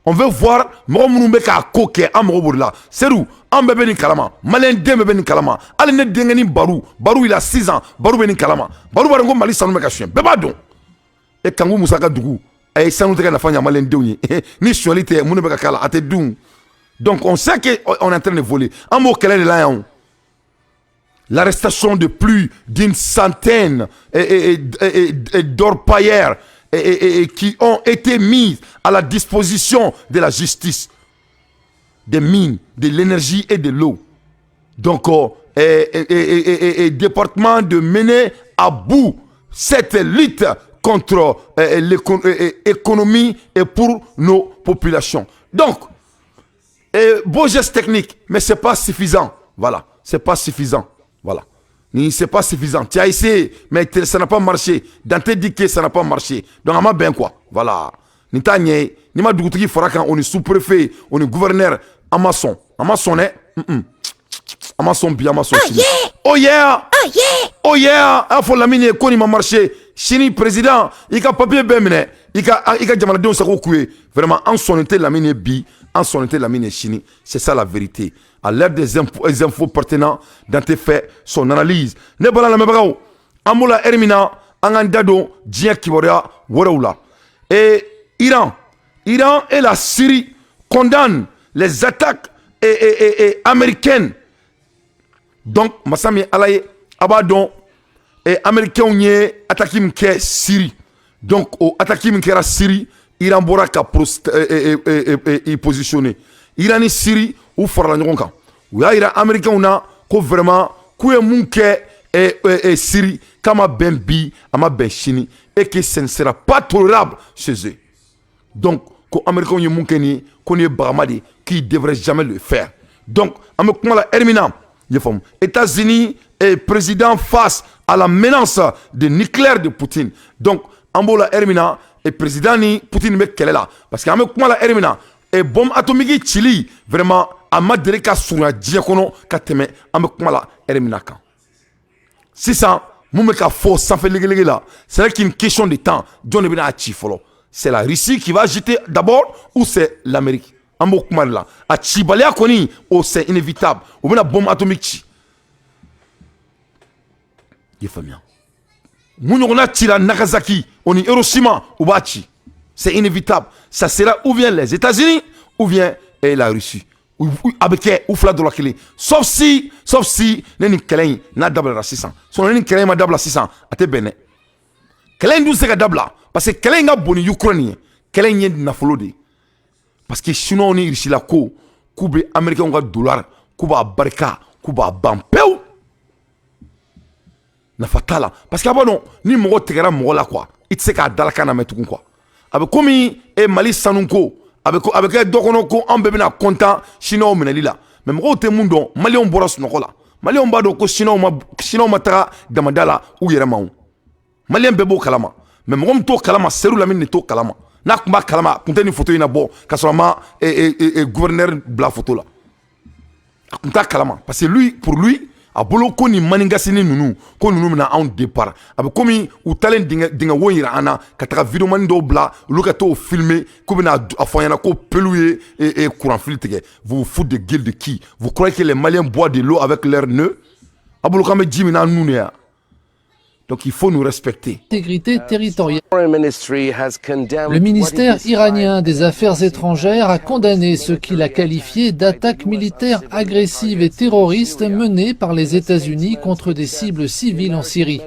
On veut voir mɔgɔ minnu bɛ k'a ko kɛ, an mago b'o de la. Seydou, an bɛɛ bɛ nin kalama. Malien den bɛɛ bɛ nin kalama. Hali ne denkɛnin Baru, Baru, il a 6 ans, Baru bɛ nin kalama. Baru b'a dɔn ko Mali sanu bɛ ka suɲɛ. Bɛɛ b'a dɔn. E Kanku Musa ka dugu, a ye sanu tɛ ka nafa ɲɛ malien denw ye. Ni suɲɛli tɛ, mun de bɛ ka k'a la? A tɛ dun. Donc on sait que on est en train de voler. An b'o kɛlɛ de la yan. L'arrestation de plus d'une centaine d'orpailleurs et qui ont été mis à la disposition de la justice, des mines, de l'énergie et de l'eau. Donc, et département de mener à bout cette lutte contre l'économie et pour nos populations. Donc, et beau geste technique, mais c'est pas suffisant. Voilà, c'est pas suffisant. Voilà. C'est pas suffisant. Tu as essayé, mais ça n'a pas marché. Dante dit que ça n'a pas marché. Donc, a ma bɛn quoi. Voilà. Ni t'a ɲɛ ni ma dugutigi fara kan, o ni sous-préfet, o ni gouverneur, an ma sɔn. A ma sɔn dɛ. A ma sɔn bi, a ma sɔn sini. Oh yeah! Oh yeah! Oh yeah! A fɔ Lamini ye ko nin ma marché. Sini président, i ka papier bɛɛ minɛ. I ka jamanadenw sago k'u ye. Vraiment, an sɔnnen tɛ Lamini ye bi, an sɔnnen tɛ Lamini ye sini. C'est ça la vérité. À l'heure des infos, des infos pertinents, Dante fait son analyse. Ne bala lamɛnbagaw, an b'o la heure min na, an k'an da don diɲɛ kibaruya wɛrɛw la. Et Iran, Iran et la Syrie condamnent les attaques et américaines. Donc, masa min Ala ye, a b'a dɔn, américains ye attaque min kɛ Syrie. Donc, o attaque min kɛra Syrie, Iran bɔra ka i positionner. Iran ni Syrie, u farala ɲɔgɔn kan. U y'a yira américains na ko vraiment k'u ye mun kɛ Syrie, k'a ma bɛn bi, a ma bɛn sini, et que ce ne sera pas tolérable chez eux. Donc, ko américains ye mun kɛ nin ye, ko nin ye bagama de ye, qu'ils devraient jamais le faire. Donc, an bɛ kuma la heure min na, i y'a faamu, États-Unis et président face à la menace de nucléaire de Poutine. Donc, an b'o la heure min na, et président ni Poutine bɛ kɛlɛ la, parce que an bɛ kuma la heure min na, et bombe atomique cili, vraiment, a ma deli ka surunya diɲɛ kɔnɔ ka tɛmɛ an bɛ kuma la heure min na kan. Sisan, mun bɛ ka fɔ sanfɛ legelege la, c'est qu'une question de temps, jɔn de bɛna a ci fɔlɔ? C'est la Russie qui va agiter d'abord ou c'est l'Amérique? An b'o kuma de la. A cibaliya kɔni, o c'est inévitable, u bɛna bombe atomique ci. I ye faamuya, mun ɲɔgɔnna cira Nagasaki, o ni Hiroshima, u b'a ci. C'est inévitable. Ça sera ou bien les États-Unis ou bien la Russie. A bɛ kɛ u fila dɔ la kelen, sauf si ne nin kɛlɛ in n'a dabilara sisan. Sinon, ni nin kɛlɛ in ma dabila sisan, a tɛ bɛn dɛ. Kɛlɛ in dun tɛ se ka dabila, parce que kɛlɛ in ka bon ni Ukraine ye. Kɛlɛ in ye nafolo de ye, parce que Chinois ni Russie la ko k'u bɛ Américains ka dollar, k'u b'a barika, k'u b'a ban pewu, nafa t'a la. Parce que a b'a dɔn, ni mɔgɔ tigɛra mɔgɔ la quoi, i tɛ se k'a dalakan lamɛn tugun quoi. A bɛ komi e Mali sanuko, a bɛ kɛ dɔ kɔnɔ ko an bɛɛ bɛna content Chinois minɛli la. Mais mɔgɔw tɛ mun dɔn, Maliyɛnw bɔra sunɔgɔ la. Maliyɛnw b'a dɔn ko Chinois ma taga damada la u yɛrɛ ma. O Maliyɛn bɛɛ b'o kalama. Mais mɔgɔ min t'o kalama, Seru Lamini de t'o kalama. N'a tun b'a kalama, a tun tɛ nin photo in na bɔ ka sɔrɔ a ma gouverneur bila photo la. A tun t'a kalama, parce que lui, pour lui, a bolo ko nin manigasini ninnu, ko ninnu bɛna anw départ. A bɛ komi u talen dingɛ wo yira an na ka taga vidéoman dɔw bila, olu ka t'o filmer, k'u bɛna a fɔ an ɲɛna ko pelu ye courant fil tigɛ. Vous vous foutez de gueule de qui? Vous croyez que les Maliens boivent de l'eau avec leur nez? A bolo k'an bɛ ji min n'an nun de ya. Donc il faut nous respecter. Intégrité territoriale. Le ministère iranien des Affaires étrangères a condamné ce qu'il a qualifié d'attaque militaire agressive et terroriste menée par les États-Unis contre des cibles civiles en Syrie.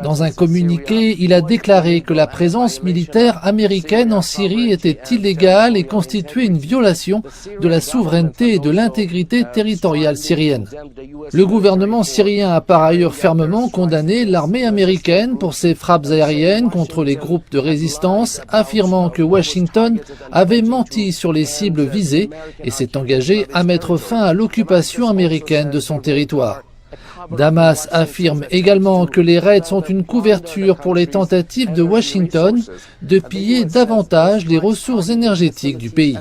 Dans un communiqué, il a déclaré que la présence militaire américaine en Syrie était illégale et constituait une violation de la souveraineté et de l'intégrité territoriale syrienne. Le gouvernement syrien a par ailleurs fermement condamné l'armée américaine pour ses frappes aériennes contre les groupes de résistance, affirmant que Washington avait menti sur les cibles visées et s'est engagé à mettre fin à l'occupation américaine de son territoire. Damas affirme également que les raids sont une couverture pour les tentatives de Washington de piller davantage les ressources énergétiques du pays.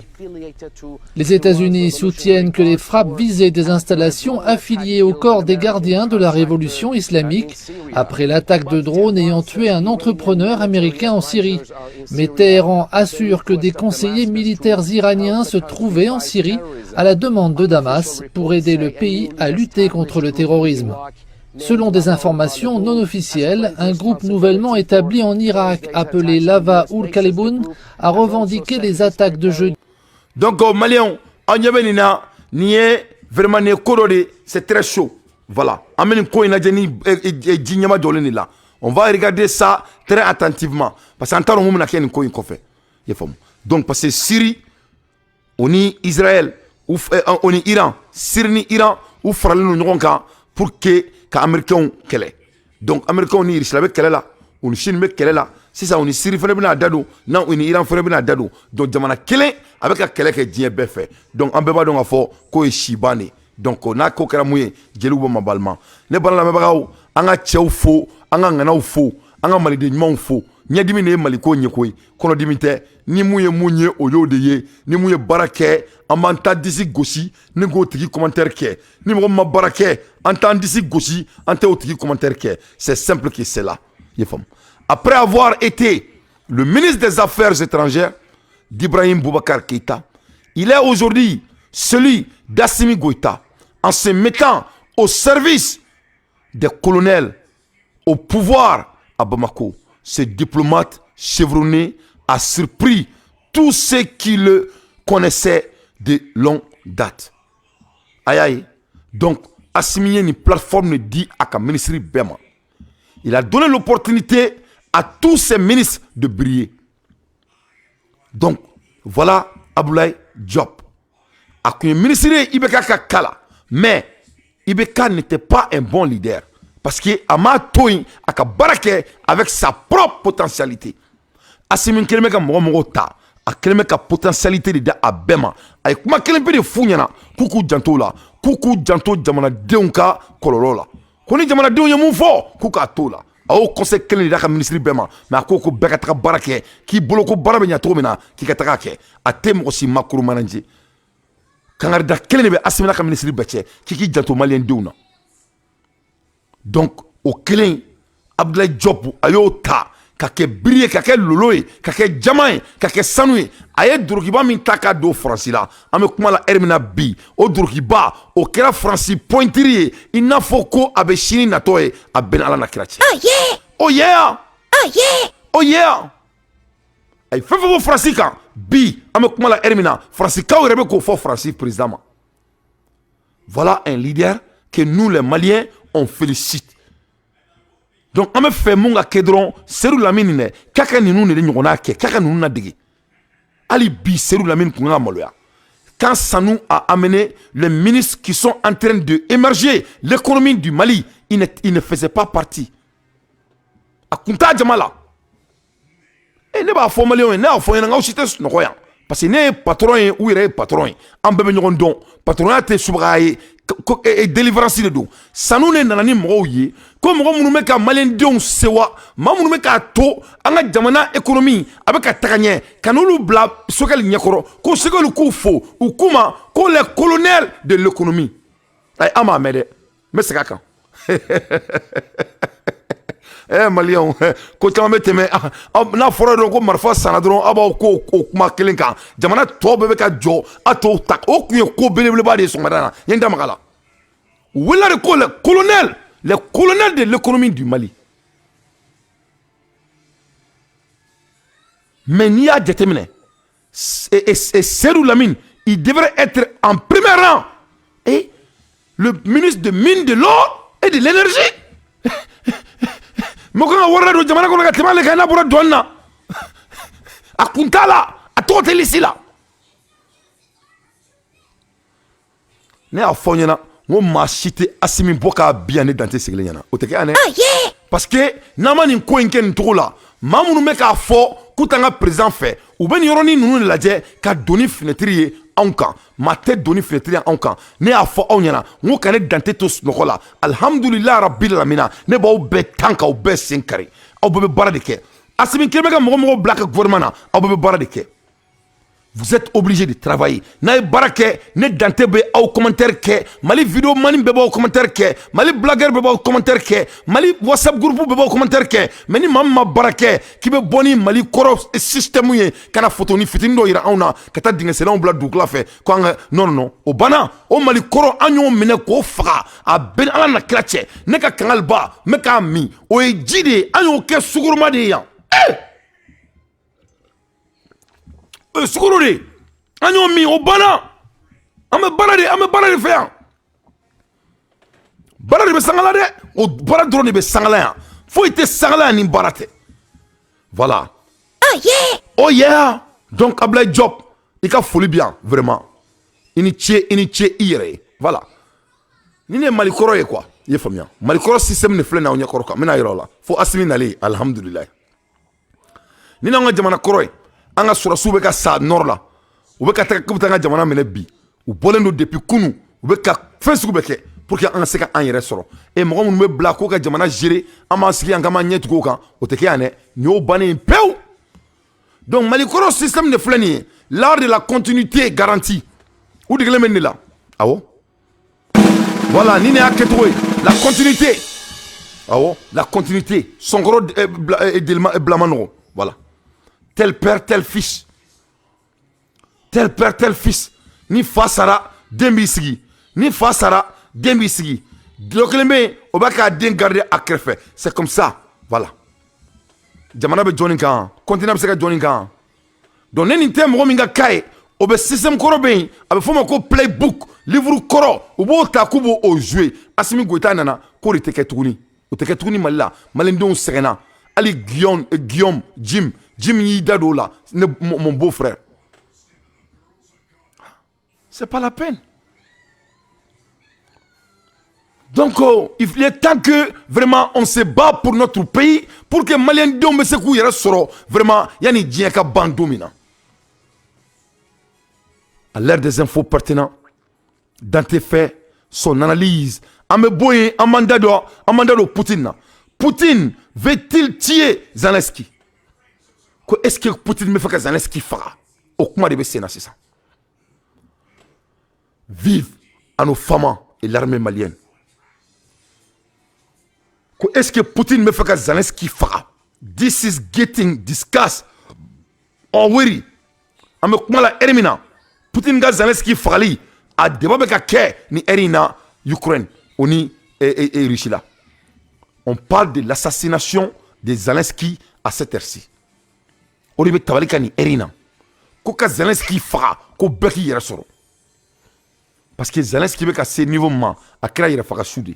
Les États-Unis soutiennent que les frappes visaient des installations affiliées au corps des gardiens de la révolution islamique après l'attaque de drones ayant tué un entrepreneur américain en Syrie. Mais Téhéran assure que des conseillers militaires iraniens se trouvaient en Syrie à la demande de Damas pour aider le pays à lutter contre le terrorisme. Selon des informations non officielles, un groupe nouvellement établi en Irak appelé Lava ul Kaleboun a revendiqué les attaques de jeudi. Donc, Maliens, an ɲɛ bɛ nin na, nin ye vraiment nin ye ko dɔ de, c'est très chaud. Voilà, an bɛ nin ko in lajɛ ni ji ɲɛma jɔlen de la. On va regarder ça très attentivement parce que an t'a dɔn mun bɛna kɛ nin ko in kɔfɛ. I y'a faamu? Donc parce que Syrie o ni Israël o ni Iran, Syrie ni Iran, u faralen don ɲɔgɔn kan pour que ka Américains kɛlɛ. Donc Américains ni Russie bɛ kɛlɛ la, u ni Chine bɛ kɛlɛ la. Sisan u ni Syrie fana bɛna da don n'a u ni Iran fana bɛna da don. Donc jamana kelen a bɛ ka kɛlɛ kɛ diɲɛ bɛɛ fɛ. Donc an bɛɛ b'a dɔn k'a fɔ k'o ye siban de. Donc n'a ko kɛra mun ye, jeliw bɛ ma balima. Ne bala lamɛnbagaw, an ka cɛw fo, an ka ŋanaw fo, an ka maliden ɲumanw fo. Ɲɛdimi de ye Maliko ɲɛko ye, kɔnɔdimi tɛ. Ni mun ye mun ye, o y'o de ye. Ni mun ye baara kɛ, an b'an ta disi gosi ni k'o tigi commentaire kɛ. Ni mɔgɔ min ma baara kɛ, an t'an disi gosi, an tɛ o tigi commentaire kɛ. C'est simple que c'est là. I ye faamu? Après avoir été le ministre des Affaires étrangères d'Ibrahim Boubacar Keïta, il est aujourd'hui celui d'Assimi Goïta, en se mettant au service des colonels au pouvoir à Bamako. Ce diplomate chevronné a surpris tous ceux qui le connaissaient de longue date. Aïe aïe. Donc, Assimi ye une plateforme di a ka ministre bɛɛ ma. Il a donné l'opportunité à tous ses ministres de briller. Donc, voilà Abdoulaye Diop. A kun ye ministre ye IBK ka kala, mais IBK n'était pas un bon leader parce que a m'a to yen a ka baara kɛ avec sa propre potentialité. Assimi kelen bɛ ka mɔgɔ mɔgɔw ta, a kelen bɛ ka potentialité de di a bɛɛ ma. A ye kuma kelen pe de f'u ɲɛna k'u k'u janto o la, k'u k'u janto jamanadenw ka kɔlɔlɔ la, ko ni jamanadenw ye mun fɔ, k'u k'a to o la. A y'o conseil kelen de d'a ka ministre bɛɛ ma, mais a ko ko bɛɛ ka taga baara kɛ, k'i bolo ko baara bɛ ɲɛ cogo min na, k'i ka taga kɛ. A tɛ mɔgɔ si micromanager. Kangarida kelen de bɛ Assimi n'a ka ministre bɛɛ cɛ, k'i k'i janto maliyɛn denw na. Donc o kelen, Abdoulaye Diop, a y'o ta ka kɛ biri ye, ka kɛ lolo ye, ka kɛ jama ye, ka kɛ sanu ye. A ye dorokiba min ta k'a don Faransi la, an bɛ kuma la heure min na bi, o dorokiba o kɛra Faransi pointure ye, i n'a fɔ ko a bɛ sini natɔ ye. A bɛɛ ni Ala na kira cɛ. Oh yeah! Oh yeah! Oh yeah! Oh yeah! A ye fɛn fɛn fɔ Faransi kan bi, an bɛ kuma la heure min na, Faransikaw yɛrɛ bɛ k'o fɔ Faransi président ma. Voilà un leader que nous les Maliens, on félicite. Donc an bɛ fɛ mun ka kɛ dɔrɔn, Seydou Lamine dɛ, k'a ka ninnu de ɲɔgɔnna kɛ, k'a ka ninnu ladege. Hali bi Seydou Lamine kun kan ka maloya. Quand Sanou a amené les ministres qui sont en train de émerger l'économie du Mali, il ne faisait pas partie. A kun t'a jama la. E ne b'a fɔ maliyɛnw ye, ne y'a fɔ ɲɛna, n k'aw si tɛ sunɔgɔ yan parce que ne ye patron ye, u yɛrɛ ye patron ye, an bɛɛ bɛ ɲɔgɔn dɔn. Patronya tɛ subagaya ye, ko délivrance de don. Sanu de nana ni mɔgɔw ye, ko mɔgɔ minnu bɛ ka maliyɛndenw sewa, maa minnu bɛ k'a to an ka jamana économie a bɛ ka taga ɲɛ, ka n'olu bila Sogɛli ɲɛkɔrɔ, ko Sogɛli k'u fo, u k'u ma ko les colonels de l'économie. Ayi, an m'a mɛn dɛ, n bɛ segin a kan. Maliyɛnw, ko caman bɛ tɛmɛ n'a fɔra dɔrɔn ko marifa sanna dɔrɔn, aw b'aw ko o kuma kelen kan, jamana tɔ bɛɛ bɛ ka jɔ, a t'o ta. O kun ye ko belebeleba de ye sɔgɔmada in na, n ye n da maga la. U wulila de ko les colonels de l'économie du Mali. Mais n'i y'a jateminɛ, Seydou Lamine, il devrait être en premier rang, et le ministre de mine, de l'or et de l'énergie, mɔgɔ kan ka wari ladon jamana kɔnɔ ka tɛmɛ ale kan. N'a bɔra douane na, a kun t'a la, a tɔgɔ tɛ liste la. Ne y'a fɔ ɲɛna n ko maa si tɛ Asimi bɔ k'a bin yan, ne Dante sigilen ɲɛna, o tɛ kɛ yan dɛ. Parce que n'an ma nin ko in kɛ nin cogo la, maa minnu bɛ k'a fɔ k'u t'an ka président fɛ, u bɛ nin yɔrɔnin ninnu de lajɛ ka don ni fenêtre ye anw kan. Maa tɛ don ni fenêtre ye anw kan. Ne y'a fɔ aw ɲɛna n ko ka ne Dante to sunɔgɔ la, alihamudulilayi rabil alamina, ne b'aw bɛɛ tan k'aw bɛɛ sen kari. Aw bɛɛ bɛ baara de kɛ. Asimi kelen bɛ ka mɔgɔ mɔgɔ bila ka gouvernement na, aw bɛɛ bɛ baara de kɛ. Vous êtes obligé de travailler. N'a ye baara kɛ, ne Dante bɛ aw commentaire kɛ, Mali vidéo mani bɛɛ b'aw commentaire kɛ, Mali blagueur bɛɛ b'aw commentaire kɛ, Mali WhatsApp groupe bɛɛ b'aw commentaire kɛ. Mais ni maa min ma baara kɛ, k'i bɛ bɔ ni Mali kɔrɔ système ye ka na photo ni fitinin dɔ yira anw na, ka taa dingɛsennaw bila dugukila fɛ, ko an ka non non non, o banna. O Mali kɔrɔ, an y'o minɛ k'o faga. A bɛɛ ni Ala na kira cɛ, ne ka kangaliba n bɛ k'a min, o ye ji de ye, an y'o kɛ sukoroma de ye yan. O ye sukaro de ye, an y'o min, o banna. An bɛ baara de, an bɛ baara de fɛ yan, baara de. sangala dɛ. O baara dɔrɔn de bɛ sangala yan, foyi tɛ sangala yan ni baara tɛ. Voilà. Oh yeah, oh yeah. Donc Ablaye Diop, i ka foli bi yan vraiment. I ni ce, i ni ce i yɛrɛ ye. Voilà, ni ne ye Mali kɔrɔ ye quoi, i ye faamuya. Mali kɔrɔ système de filɛ nin ye aw ɲɛkɔrɔ kan, n bɛna yɔrɔ la fo Asimi nalen, alihamudulilayi. Ni n'anw ka jamana kɔrɔ ye, an ka sɔrɔsiw bɛ ka sa nord la, u bɛ ka taga k'u bɛ taa an ka jamana minɛ bi. U bɔlen don depuis kunu, u bɛ ka fɛn sugu bɛɛ kɛ pour que an ka se ka an yɛrɛ sɔrɔ. E mɔgɔ minnu bɛ bila k'u ka jamana gérer, an b'an sigi yan k'an b'an ɲɛ tugu o kan, o tɛ kɛ yan dɛ. Nin y'o bannen pewu. Donc Mali kɔrɔ système de filɛ nin ye, l'art de la continuité garantie, u degelen bɛ nin de la. Awɔ, voilà, ni ne y'a kɛcogo ye, la continuité. Awɔ, la continuité. Sɔnkɔrɔ bila ma nɔgɔ. Voilà, tel père tel fils, tel père tel fils. Ni fa sara, den b'i sigi. Ni fa sara, den b'i sigi. Dɔ kelen bɛ yen, o b'a k'a den garder a kɛrɛfɛ. C'est comme ça, voilà. Jamana bɛ jɔnni kan? Continent bɛ se ka jɔnni kan? Donc ne nin tɛ mɔgɔ min ka cas ye, o bɛ système kɔrɔ bɛ yen, a bɛ f'o ma ko playbook, livre kɔrɔ, u b'o ta k'u b'o o jouer. Asimi Goïta nana k'o de tɛ kɛ tuguni, o tɛ kɛ tuguni Mali la. Maliyɛndenw sɛgɛnna. Hali Guillaume Jim Jim y'i da don o la. Ne, mon beau frère, c'est pas la peine. Donc, oh, il est temps que vraiment on se bat pour notre pays, pour que Malien denw bɛ se k'u yɛrɛ sɔrɔ vraiment yanni diɲɛ ka ban don min na. À l'ère des infos pertinents, Dante fait son analyse. An bɛ bɔ yen, an b'an da don Poutine na. Poutine veut-il tuer Zelensky? Ko est-ce que Poutine bɛ fɛ ka Zelensky faga? O kuma de bɛ sen na sisan. Vive à nos femmes et l'armée malienne. Ko est-ce que Poutine bɛ fɛ ka Zelensky faga? This is getting discussed already. An bɛ kuma la heure min na, Poutine ka Zelensky fagali a débat bɛ ka kɛ ni heure in na Ukraine o ni Russie la. On parle de l'assassination de Zelensky à cette heure-ci. O de bɛ tabali kan nin heure in na, ko ka Zelensky faga, ko bɛɛ k'i yɛrɛ sɔrɔ, parce que Zelensky bɛ ka se niveau min ma, a kɛra yɛrɛ faga su de.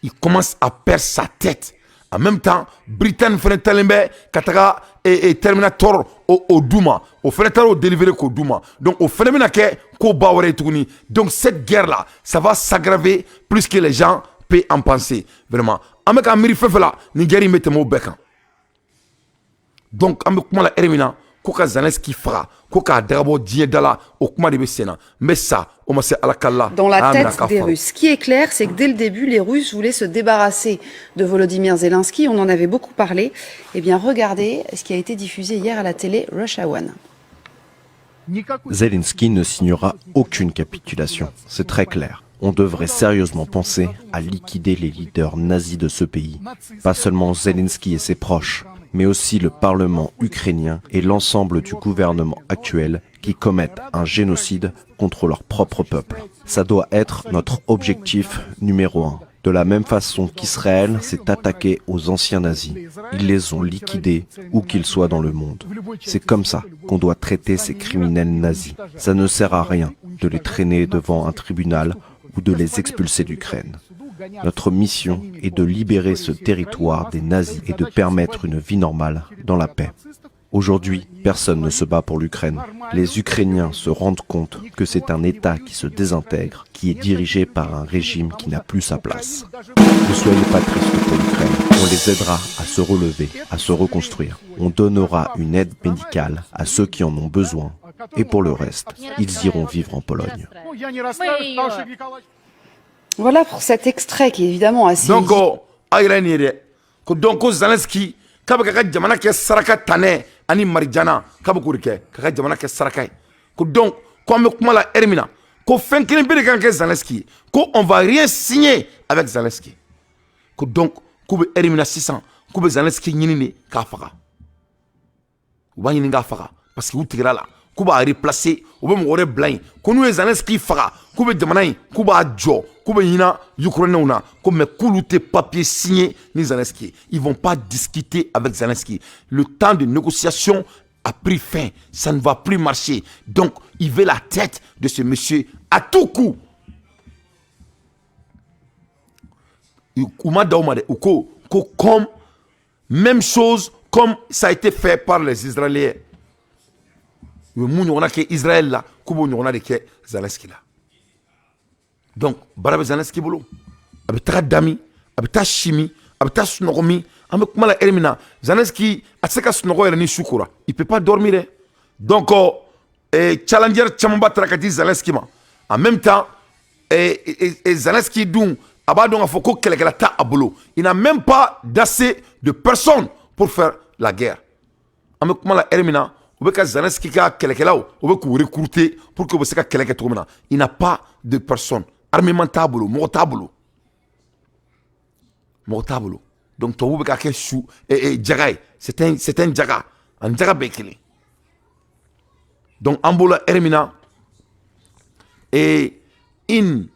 Il commence à perdre sa tête. En même temps, Britannie fɛnɛ talen bɛ ka taga Terminator o d'u ma, o fɛnɛ taara o délivrer k'o d'u ma. Donc o fɛnɛ bɛna kɛ ko ba wɛrɛ ye tuguni. Donc cette guerre là, ça va s'aggraver plus que les gens peuvent en penser. Vraiment, an bɛ k'an miiri fɛn fɛn la, nin guerre in bɛ tɛmɛ o bɛɛ kan. Donc an bɛ kuma la heure min na, ko ka Zelensky faga, ko k'a dagabɔ diɲɛ da la, o kuma de bɛ sen na. N bɛ sa o ma se Ala kala. Dans la tête des Russes. Ce qui est clair, c'est que dès le début, les Russes voulaient se débarrasser de Volodymyr Zelensky. On en avait beaucoup parlé. Eh bien, regardez ce qui a été diffusé hier à la télé Russia One. Zelensky ne signera aucune capitulation, c'est très clair. On devrait sérieusement penser à liquider les leaders nazis de ce pays. Pas seulement Zelensky et ses proches, mais aussi le Parlement ukrainien et l'ensemble du gouvernement actuel qui commettent un génocide contre leur propre peuple. Ça doit être notre objectif numéro 1. De la même façon qu'Israël s'est attaqué aux anciens nazis. Ils les ont liquidés où qu'ils soient dans le monde. C'est comme ça qu'on doit traiter ces criminels nazis. Ça ne sert à rien de les traîner devant un tribunal ou de les expulser d'Ukraine. Notre mission est de libérer ce territoire des nazis et de permettre une vie normale dans la paix. Aujourd'hui, personne ne se bat pour l'Ukraine. Les Ukrainiens se rendent compte que c'est un État qui se désintègre, qui est dirigé par un régime qui n'a plus sa place. Ne soyez pas tristes pour l'Ukraine. On les aidera à se relever, à se reconstruire. On donnera une aide médicale à ceux qui en ont besoin. Et pour le reste, ils iront vivre en Pologne. Voilà pour cet extrait qui est évidemment assez. Donc, a yɛrɛ nin ye dɛ, ko donc ko Zelensky k'a bɛ ka ka jamana kɛ saraka tanɛ ani marijana, k'a bɛ k'o de kɛ ka ka jamana kɛ saraka ye. Ko donc ko an bɛ kuma la heure min na, ko fɛn kelen pe de kan ka kɛ Zelensky ye, ko on va rien signer avec Zelensky. Ko donc k'u bɛ heure min na sisan, k'u bɛ Zelensky ɲini de k'a faga. U b'a ɲini k'a faga parce que u tigɛra la k'u b'a replacer, u bɛ mɔgɔ wɛrɛ bila yen. Ko n'u ye Zelensky faga, k'u bɛ jamana in k'u b'a jɔ, k'u bɛ ɲina Ukrainiens na. Ko mais k'olu tɛ papier signé ni Zelensky, ils vont pas discuter avec Zelensky. Le temps de négociation a pris fin, ça ne va plus marcher. Donc il veut la tête de ce monsieur à tout coup. U ma da o ma dɛ, u ko ko comme même chose comme ça a été fait par les Israéliens. U ye mun ɲɔgɔnna kɛ Israël la, k'u b'o ɲɔgɔnna de kɛ Zelensky la. Donc baara bɛ Zelensky bolo. A bɛ taga da min, a bɛ taa si min, a bɛ taa sunɔgɔ min? An bɛ kuma la heure min na, Zelensky a tɛ se ka sunɔgɔ yɛrɛ ni su kora, il peut pas dormir dɛ. Donc challenger camanba taara ka di Zelensky ma. En même temps, Zelensky dun a b'a dɔn k'a fɔ ko kɛlɛkɛla t'a a bolo, il n'a même pas d'assez de personnes pour faire la guerre. An bɛ kuma la heure min na, u bɛ ka Zelensky ka kɛlɛkɛlaw, u bɛ k'u recruter pour que u bɛ se ka kɛlɛ kɛ cogo min na. Il n'a pas de personnes, armement t'a bolo, mɔgɔ t'a bolo, mɔgɔ t'a bolo. Donc tubabu bɛ ka kɛ su jaga ye, c'est un jaga, ani jaga bɛɛ kelen. Donc an b'o la heure min na, et une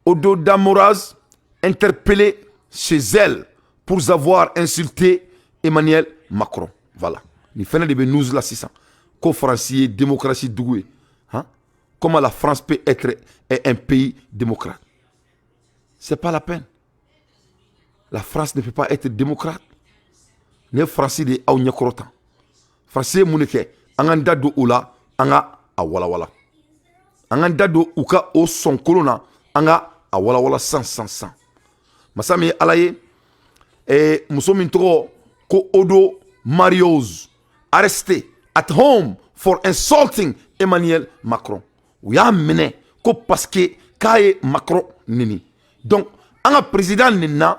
Audomaroise interpellée chez elle pour avoir insulté Emmanuel Macron. Voilà. Nin fɛnɛ de bɛ news la sisan, ko Faransi ye démocratie dugu ye. Hein? Comment la France peut être un pays démocrate? C'est pas la peine. La France ne peut pas être démocrate. Ne Faransi de aw ɲɛkɔrɔ tan. Faransi ye mun de kɛ? An k'an da don o la, an ka a walawala. An k'an da don u ka o sɔnkolon na, an ka a walawala san san san. Masa min ye Ala ye, muso min tɔgɔ ko Audomarois, arrestée at home for insulting Emmanuel Macron. U y'a minɛ ko parce que k'a ye Macron neni. Donc an ka président nenina,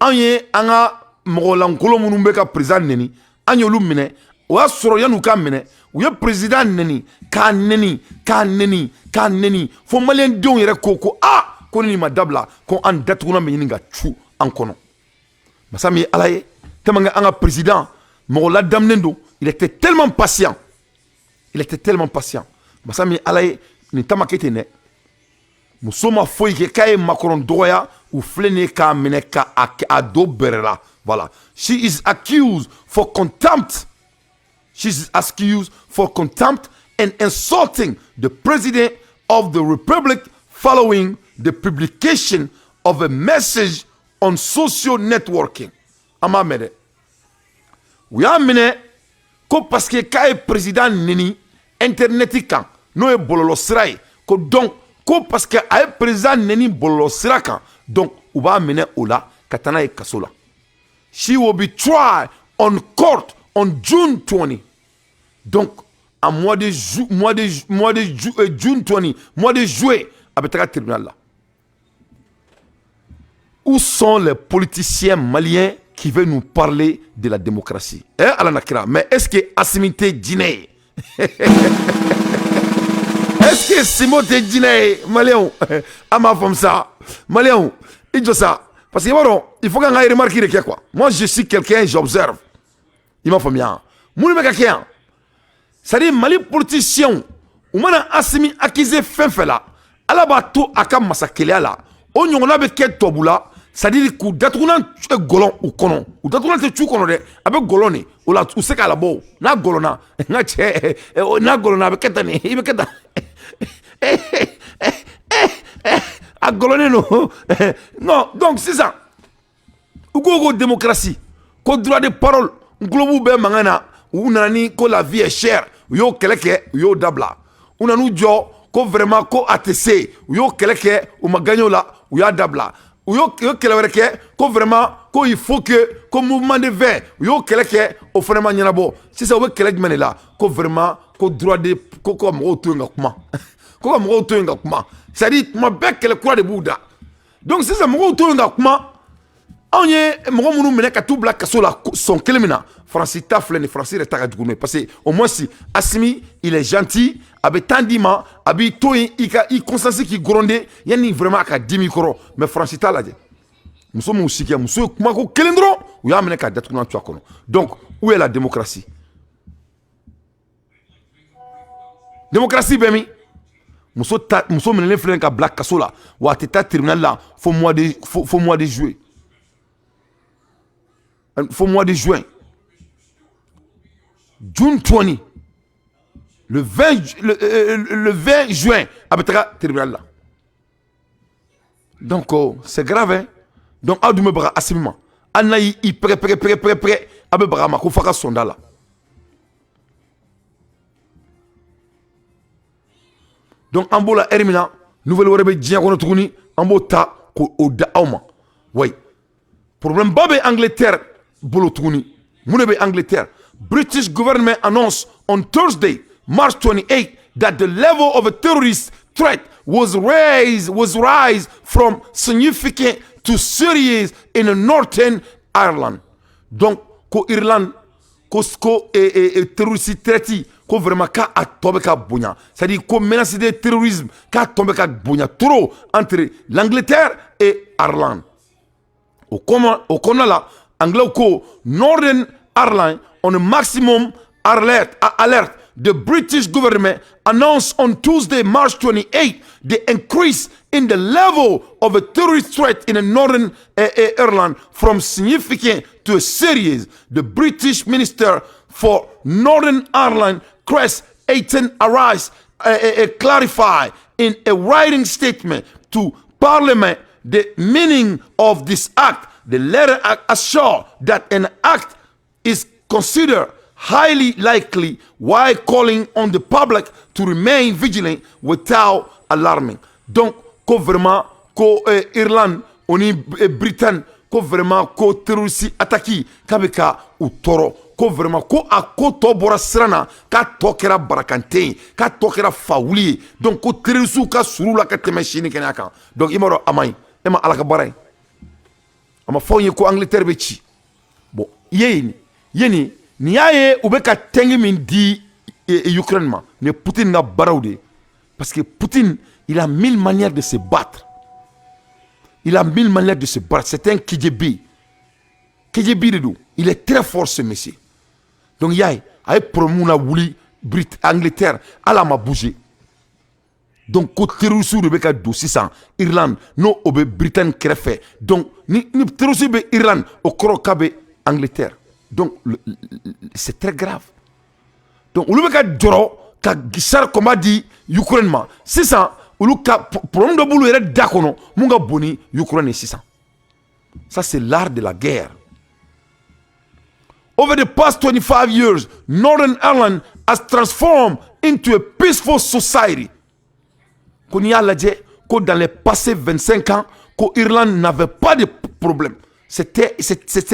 an ye an ka mɔgɔlankolon minnu bɛ ka président neni, an y'olu minɛ. O y'a sɔrɔ yan'u ka minɛ, u ye président neni, k'a neni, k'a neni, k'a neni, fo maliyɛndenw yɛrɛ ko ko aa, ko ni nin ma dabila, ko an datugulan bɛ ɲini ka cu an kɔnɔ. Masa min ye Ala ye, tellement que an ka président mɔgɔ ladamunen don, il était tellement patient, il était tellement patient. Masa min ye Ala ye, nin ta ma kɛ ten dɛ. Muso ma foyi kɛ k'a ye Macron dɔgɔya, u filɛ nin ye k'a minɛ ka a don bɛrɛ la. Voilà, she is accused for contempt. She is accused for contempt and insulting the president of the republic following the publication of a message on social networking. An b'a mɛn dɛ. U y'a minɛ ko parce que k'a ye président neni internet kan, n'o ye bɔlɔlɔ sira ye, ko donc ko parce que a ye président neni bɔlɔlɔ sira kan, donc u b'a minɛ o la ka taa n'a ye kaso la. She will be tried on court on June 20. Donc en mois de June 20, mois de juillet, a bɛ taga tribunal la. Où sont les politiciens maliens qui veulent nous parler de la démocratie? Eh, Ala na kira, mais est-ce que Assimi tɛ jinɛ ye? Est-ce que Simo tɛ jinɛ ye? Maliyɛnw, an b'a faamu sa. Maliyɛnw, i jɔ sa. Parce que i b'a dɔn, il faut qu'an ka remarque de kɛ quoi. Moi, je suis quelqu'un, j'observe. I m'a faamuya? Mun de bɛ ka kɛ yan? C'est à dire, Mali politiciens, u mana Assimi accuser fɛn fɛn la, Ala b'a to a ka masakɛlɛya la, o ɲɔgɔnna bɛ kɛ tubabu la, c'est à dire k'u datugunan gɔlɔn u kɔnɔ. U datugunan tɛ cu kɔnɔ dɛ, a bɛ gɔlɔn de o la, u se k'a labɔ. N'a gɔlɔnna, n ka cɛ, n'a gɔlɔnna, a bɛ kɛ tan nin, i bɛ kɛ tan, a gɔlɔnnen don. Non, donc sisan u ko ko démocratie, ko droit de parole, n tulo b'u bɛɛ mankan na. U nana ni ko la vie est chère, u y'o kɛlɛ kɛ, u y'o dabila. U nan'u jɔ ko vraiment ko a tɛ se, u y'o kɛlɛ kɛ, u ma gagné o la, u y'a dabila. U y'o kɛlɛ wɛrɛ kɛ ko vraiment ko il faut que ko mouvement de vin, u y'o kɛlɛ kɛ, o fana ma ɲɛnabɔ. Sisan u bɛ kɛlɛ jumɛn de la? Ko vraiment ko droit de ko ka mɔgɔw to yen ka kuma, ko ka mɔgɔw to yen ka kuma. C'est à dire, tuma bɛɛ kɛlɛ kura de b'u da. Donc sisan mɔgɔw to yen ka kuma, anw ye mɔgɔ minnu minɛ ka t'u bila kaso la sɔn kelen min na, Faransi ta filɛ nin, Faransi yɛrɛ ta ka jugu n'o ye, parce que au moins si Assimi, il est gentil, a bɛ temps d'i ma, a b'i to yen, i ka i conscience k'i gronder yanni vraiment a ka dimi i kɔrɔ. Mais Faransi t'a lajɛ, muso m'u si kɛ, muso ye kumako kelen dɔrɔn, u y'a minɛ k'a datugulan tu a kɔnɔ. Donc où est la démocratie? Démocratie bɛ min? Muso ta, muso minɛlen filɛ ka bila kaso la, wa a tɛ taa tribunal la fo mois de juillet, fo mois de juin, June 20, le 20, le 20 juin a bɛ taga tribunal la. Donc oh, c'est grave, hein. Donc aw dun bɛ baga Asimi ma, hali n'a y'i pɛgɛ pɛgɛ pɛgɛ pɛgɛ pɛgɛ, a bɛ baga a ma ko f'a ka sɔn da la. Donc an b'o la heure min na, nouvelle wɛrɛ bɛ diɲɛ kɔnɔ tuguni, an b'o ta k'o da aw ma. Oui, problème ba bɛ Angleterre bolo tuguni. Mun de bɛ Angleterre? British government announced on Thursday, March 28, that the level of a terrorist threat was raised from significant to serious in Northern Ireland. Donc ko Irlande ko terrorist threat ko vraiment k'a a tɔ bɛ ka bonya, c'est-à-dire ko menace de terrorisme k'a tɔ bɛ ka bonya trop entre l'Angleterre et Ireland. O kɔnɔ, o kɔnɔna la, anglais ko Northern Ireland on a maximum alert. The British government announced on Tuesday, March 28, the increase in the level of a terrorist threat in the Northern Ireland from significant to serious. The British Minister for Northern Ireland, Chris Heaton-Harris, clarify in a writing statement to Parliament the meaning of this act. The letter assure that an act is considered highly likely while calling on the public to remain vigilant without alarming. Donc, ko vraiment, ko Irlande, o ni Britain, ko vraiment, ko terroriste attaque k'a bɛ ka u tɔɔrɔ, ko vraiment ko a ko tɔ bɔra siran na, k'a tɔ kɛra barakante ye, k'a tɔ kɛra fawuli ye. Donc ko terroriste ka suru la ka tɛmɛ sini kɛnɛya kan. Donc i m'a dɔn, a man ɲi e ma. Ala ka baara ye, a ma fɔ anw ye ko Angleterre bɛ ci. Bon, i ye nin ye, nin y'a ye, u bɛ ka tank min di Ukraine ma, nin ye Poutine ka baaraw de ye, parce que Poutine, il a mille manières de se battre, il a mille manières de se battre. C'est un KGB, KGB de don. Il est très fort, ce monsieur. Donc i y'a ye, a ye problème la wuli Brit Angleterre, hali a ma bouger. Donc ko terroriste de bɛ ka don sisan Irlande, n'o o bɛ Bretagne kɛrɛfɛ. Donc ni terroriste bɛ Irlande, o kɔrɔ k'a bɛ Angleterre. Donc c'est très grave. Donc olu bɛ ka jɔrɔ ka char combat di Ukraine ma sisan. Olu ka problème dɔ b'olu yɛrɛ da kɔnɔ mun ka bon ni Ukraine ye sisan. Ça, c'est l'art de la guerre. Over the past 25 years, Northern Ireland has transformed into a peaceful society. Ko n'i y'a lajɛ, ko dans les passés 25 ans, ko Irlande n'avait pas de problème. C'était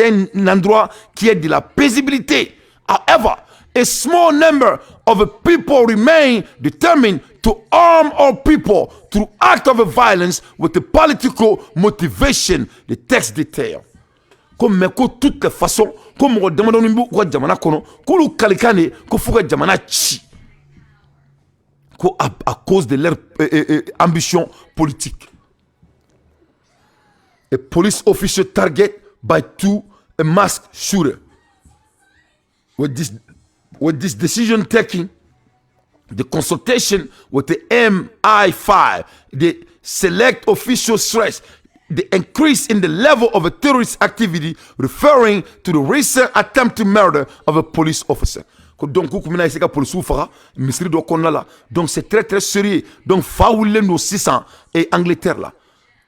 un endroit qui est de la paisibilité. However, a small number of people remain determined to harm all people through act of violence with a political motivation, the text detail. Ko mais ko toutes les façons, ko mɔgɔ damadɔni b'u ka jamana kɔnɔ, k'olu kalikan de ko f'u ka jamana ci, ko à cause de leur ambition politique. A police officer target by two a masked shooter. With this decision taking, the consultation with the MI5, the select official stress the increase in the level of a terrorist activity, referring to the recent attempted murder of a police officer. Ko donc k'u kun bɛna essayer ka polisiw faga misiri dɔ kɔnɔna la. Donc c'est très très sérieux. Donc fa wulilen don sisan et Angleterre la.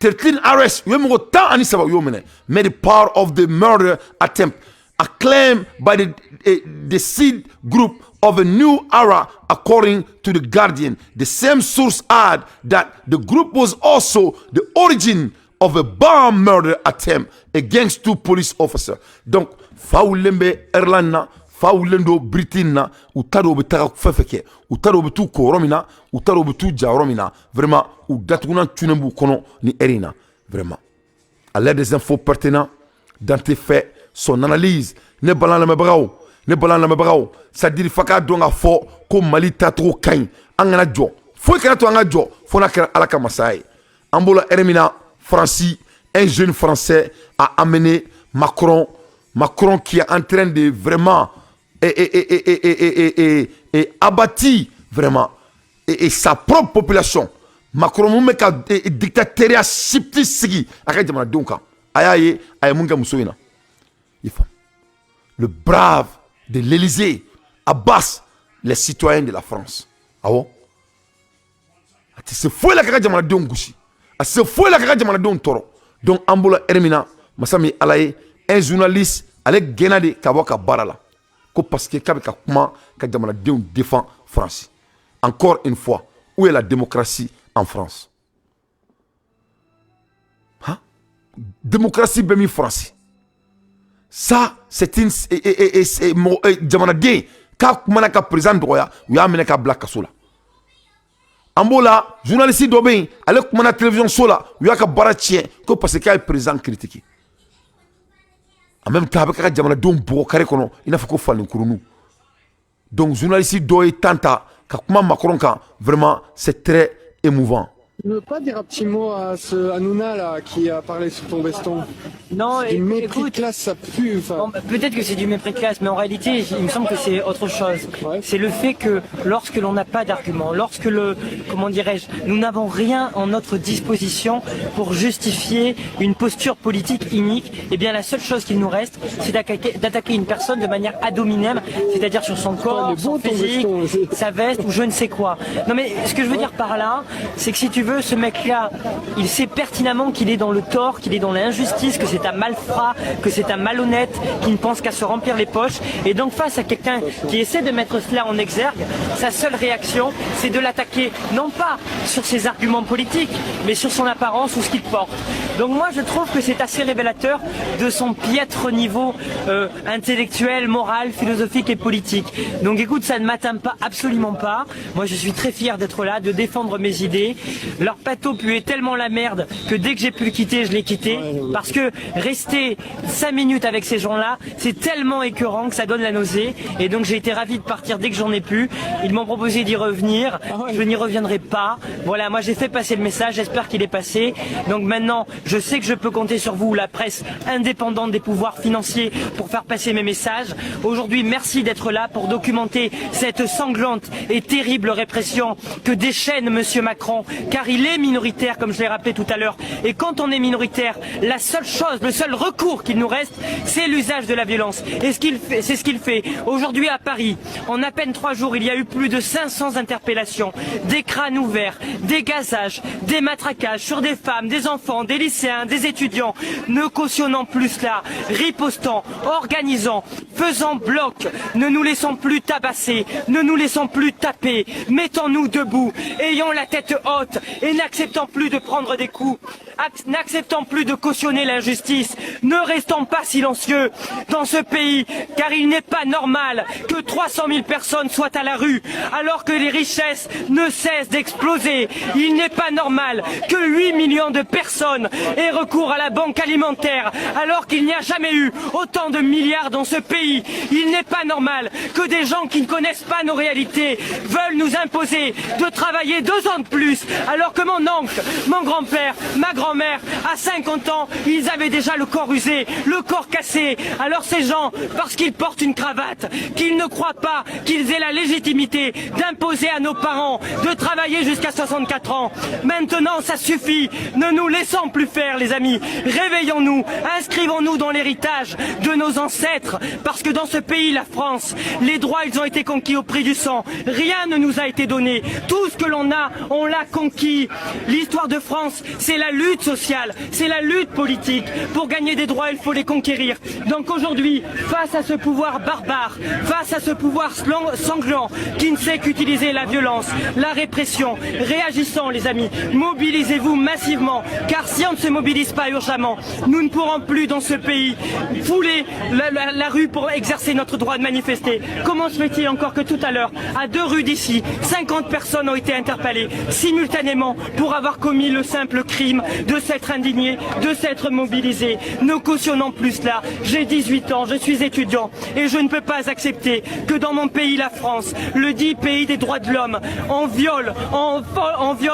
13 arrests, u ye mɔgɔ 13 u y'o minɛ, made part of the murder attempt, a claim by the seed group of a new era, according to the Guardian. The same source add that the group was also the origin of a bomb murder attempt against two police officers. Donc fa wulilen bɛ Irlande na, fa wulilen don Britain na. U t'a dɔn u bɛ taga fɛn fɛn kɛ, u t'a dɔn u bɛ t'u ko yɔrɔ min na, u t'a dɔn u bɛ t'u ja yɔrɔ min na. Vraiment, u datugunan cunnen b'u kɔnɔ ni heure in na. Vraiment, à l'aide des infos pertinents, Dante fait son analyse. Ne balan lamɛnbagaw, ne balan lamɛnbagaw, c'est à dire fa k'a dɔn k'a fɔ ko Mali taacogo ka ɲi. An kana jɔ, foyi kana to an ka jɔ fo n'a kɛra Ala ka masaya ye. An b'o la heure min na, Faransi, un jeune Français a amené Macron, Macron qui est en train de vraiment et abattu vraiment et sa propre population. Macron mun bɛ ka dictateur sipti sigi a ka jamanadenw kan, a y'a ye a ye mun kɛ muso in na. I faamu, le brave de l'Élysée abat les citoyens de la France. Awɔ, a tɛ se foyi la k'a ka jamanadenw gosi, a tɛ se foyi la k'a ka jamanadenw tɔɔrɔ. Donc an bolo heure min na. Masa min Ala ye, un journaliste, ale gɛnna de ka bɔ ka baara la ko parce que k'a bɛ ka kuma ka jamanadenw défend France. Encore une fois, où est la démocratie en France? Hein? Démocratie bɛ min France? Ça, c'est une jamanaden k'a kumana ka président dɔgɔya, u y'a minɛ k'a bila kaso la. An b'o la, journaliste dɔ bɛ yen, ale kumana télévision so la, u y'a ka baara tiɲɛ ko parce que k'a ye président critiqué. En même temps, a bɛ ka jamanadenw bugɔ carré kɔnɔ i n'a fɔ ko falenkurunnu. Donc journaliste dɔ ye temps ta ka kuma Macron kan, vraiment, c'est très émouvant. Tu veux pas dire un petit mot à ce Hanouna là qui a parlé sur ton veston? Non, Du mépris écoute, de classe, ça pue. Enfin, bon, peut-être que c'est du mépris de classe, mais en réalité, il me semble que c'est autre chose. Ouais. C'est le fait que lorsque l'on n'a pas d'argument, lorsque le, comment dirais-je, nous n'avons rien en notre disposition pour justifier une posture politique inique, eh bien la seule chose qu'il nous reste, c'est d'attaquer une personne de manière ad hominem, c'est-à-dire sur son corps, Il est son beau, ton physique, veston. Sa veste ou je ne sais quoi. Non, mais ce que je veux dire par là, c'est que si tu veux, ce mec-là, il sait pertinemment qu'il est dans le tort, qu'il est dans l'injustice, que c'est un malfrat, que c'est un malhonnête, qui ne pense qu'à se remplir les poches. Et donc face à quelqu'un qui essaie de mettre cela en exergue, sa seule réaction, c'est de l'attaquer, non pas sur ses arguments politiques, mais sur son apparence ou ce qu'il porte. Donc moi, je trouve que c'est assez révélateur de son piètre niveau intellectuel, moral, philosophique et politique. Donc écoute, ça ne m'atteint pas, absolument pas. Moi, je suis très fier d'être là, de défendre mes idées. Leur plateau puait tellement la merde que dès que j'ai pu le quitter, je l'ai quitté. Parce que rester 5 minutes avec ces gens-là, c'est tellement écœurant que ça donne la nausée. Et donc j'ai été ravi de partir dès que j'en ai pu. Ils m'ont proposé d'y revenir. Je n'y reviendrai pas. Voilà, moi, j'ai fait passer le message, j'espère qu'il est passé. Donc maintenant, je sais que je peux compter sur vous, la presse indépendante des pouvoirs financiers, pour faire passer mes messages. Aujourd'hui, merci d'être là pour documenter cette sanglante et terrible répression que déchaîne Monsieur Macron, car il est minoritaire, comme je l'ai rappelé tout à l'heure. Et quand on est minoritaire, la seule chose, le seul recours qu'il nous reste, c'est l'usage de la violence. Et ce qu'il fait, c'est ce qu'il fait. Aujourd'hui à Paris, en à peine 3 jours, il y a eu plus de 500 interpellations, des crânes ouverts, des gazages, des matraquages sur des femmes, des enfants, des lycéens, des étudiants. Ne cautionnons plus cela, ripostant, organisant, faisant bloc. Ne nous laissons plus tabasser, ne nous laissons plus taper. Mettons-nous debout, ayons la tête haute et n'acceptons plus de prendre des coups. N'acceptons plus de cautionner l'injustice. Ne restons pas silencieux dans ce pays, car il n'est pas normal que 300 000 personnes soient à la rue alors que les richesses ne cessent d'exploser. Il n'est pas normal que 8 millions de personnes aient recours à la banque alimentaire alors qu'il n'y a jamais eu autant de milliards dans ce pays. Il n'est pas normal que des gens qui ne connaissent pas nos réalités veulent nous imposer de travailler 2 ans de plus alors que mon oncle, mon grand-père, ma grand-mère, à 50 ans, ils avaient déjà le corps usé, le corps cassé. Alors ces gens, parce qu'ils portent une cravate, qu'ils ne croient pas qu'ils aient la légitimité d'imposer à nos parents de travailler jusqu'à 64 ans. Maintenant, ça suffit. Ne nous laissons plus faire, les amis. Réveillons-nous, inscrivons-nous dans l'héritage de nos ancêtres, parce que dans ce pays, la France, les droits, ils ont été conquis au prix du sang. Rien ne nous a été donné. Tout ce que l'on a, on l'a conquis. L'histoire de France, c'est la lutte sociale, c'est la lutte politique. Pour gagner des droits, il faut les conquérir. Donc aujourd'hui, face à ce pouvoir barbare, face à ce pouvoir sanglant qui ne sait qu'utiliser la violence, la répression, réagissons, les amis, mobilisez-vous massivement, car si on ne se mobilise pas urgemment, nous ne pourrons plus dans ce pays fouler la rue pour exercer notre droit de manifester. Comment se fait-il encore que tout à l'heure, à deux rues d'ici, 50 personnes ont été interpellées simultanément pour avoir commis le simple crime de s'être indigné, de s'être mobilisé? Ne cautionnons plus cela. J'ai 18 ans, je suis étudiant et je ne peux pas accepter que dans mon pays, la France, le dit pays des droits de l'homme, on viole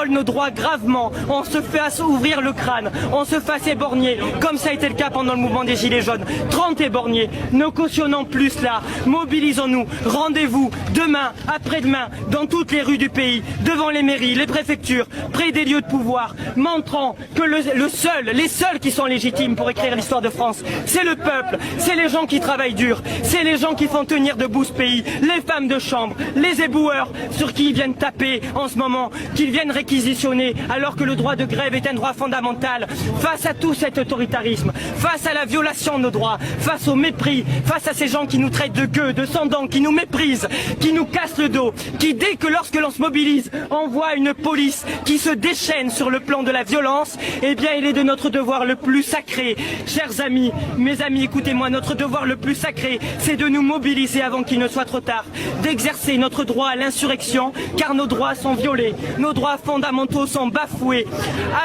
nos droits gravement, on se fasse ouvrir le crâne, on se fasse éborgner, comme ça a été le cas pendant le mouvement des Gilets jaunes. 30 éborgnés. Ne cautionnons plus cela. Mobilisons-nous. Rendez-vous demain, après-demain, dans toutes les rues du pays, devant les mairies, les préfectures, près des lieux de pouvoir, montrant que les seuls qui sont légitimes pour écrire l'histoire de France, c'est le peuple, c'est les gens qui travaillent dur, c'est les gens qui font tenir debout ce pays. pays, les femmes de chambre, les éboueurs sur qui ils viennent taper en ce moment, qu'ils viennent réquisitionner alors que le droit de grève est un droit fondamental. Face à tout cet autoritarisme, face à la violation de nos droits, face au mépris, face à ces gens qui nous traitent de gueux, de sans-dents, qui nous méprisent, qui nous cassent le dos, qui dès que lorsque l'on se mobilise, envoie une police qui se déchaîne sur le plan de la violence, eh bien il est de notre devoir le plus sacré. Chers amis, mes amis, écoutez-moi, notre devoir le plus sacré, c'est de nous mobiliser avant qu'il ne soit trop tard, d'exercer notre droit à l'insurrection, car nos droits sont violés, nos droits fondamentaux sont bafoués.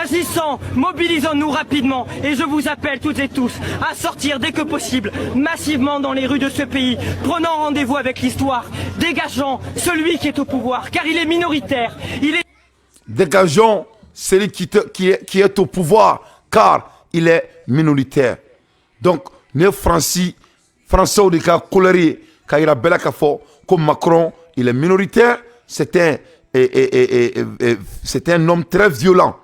Agissons, mobilisons-nous rapidement, et je vous appelle toutes et tous à sortir dès que possible, massivement dans les rues de ce pays. Prenons rendez-vous avec l'histoire, dégageons celui qui est au pouvoir, car il est minoritaire, il est... Dégageons celui qui est au pouvoir, car il est minoritaire. Donc, ne Franci, Français de ka colère, k'a yira bɛɛ la k'a fɔ ko Macron, il est minoritaire, c'est un homme très violent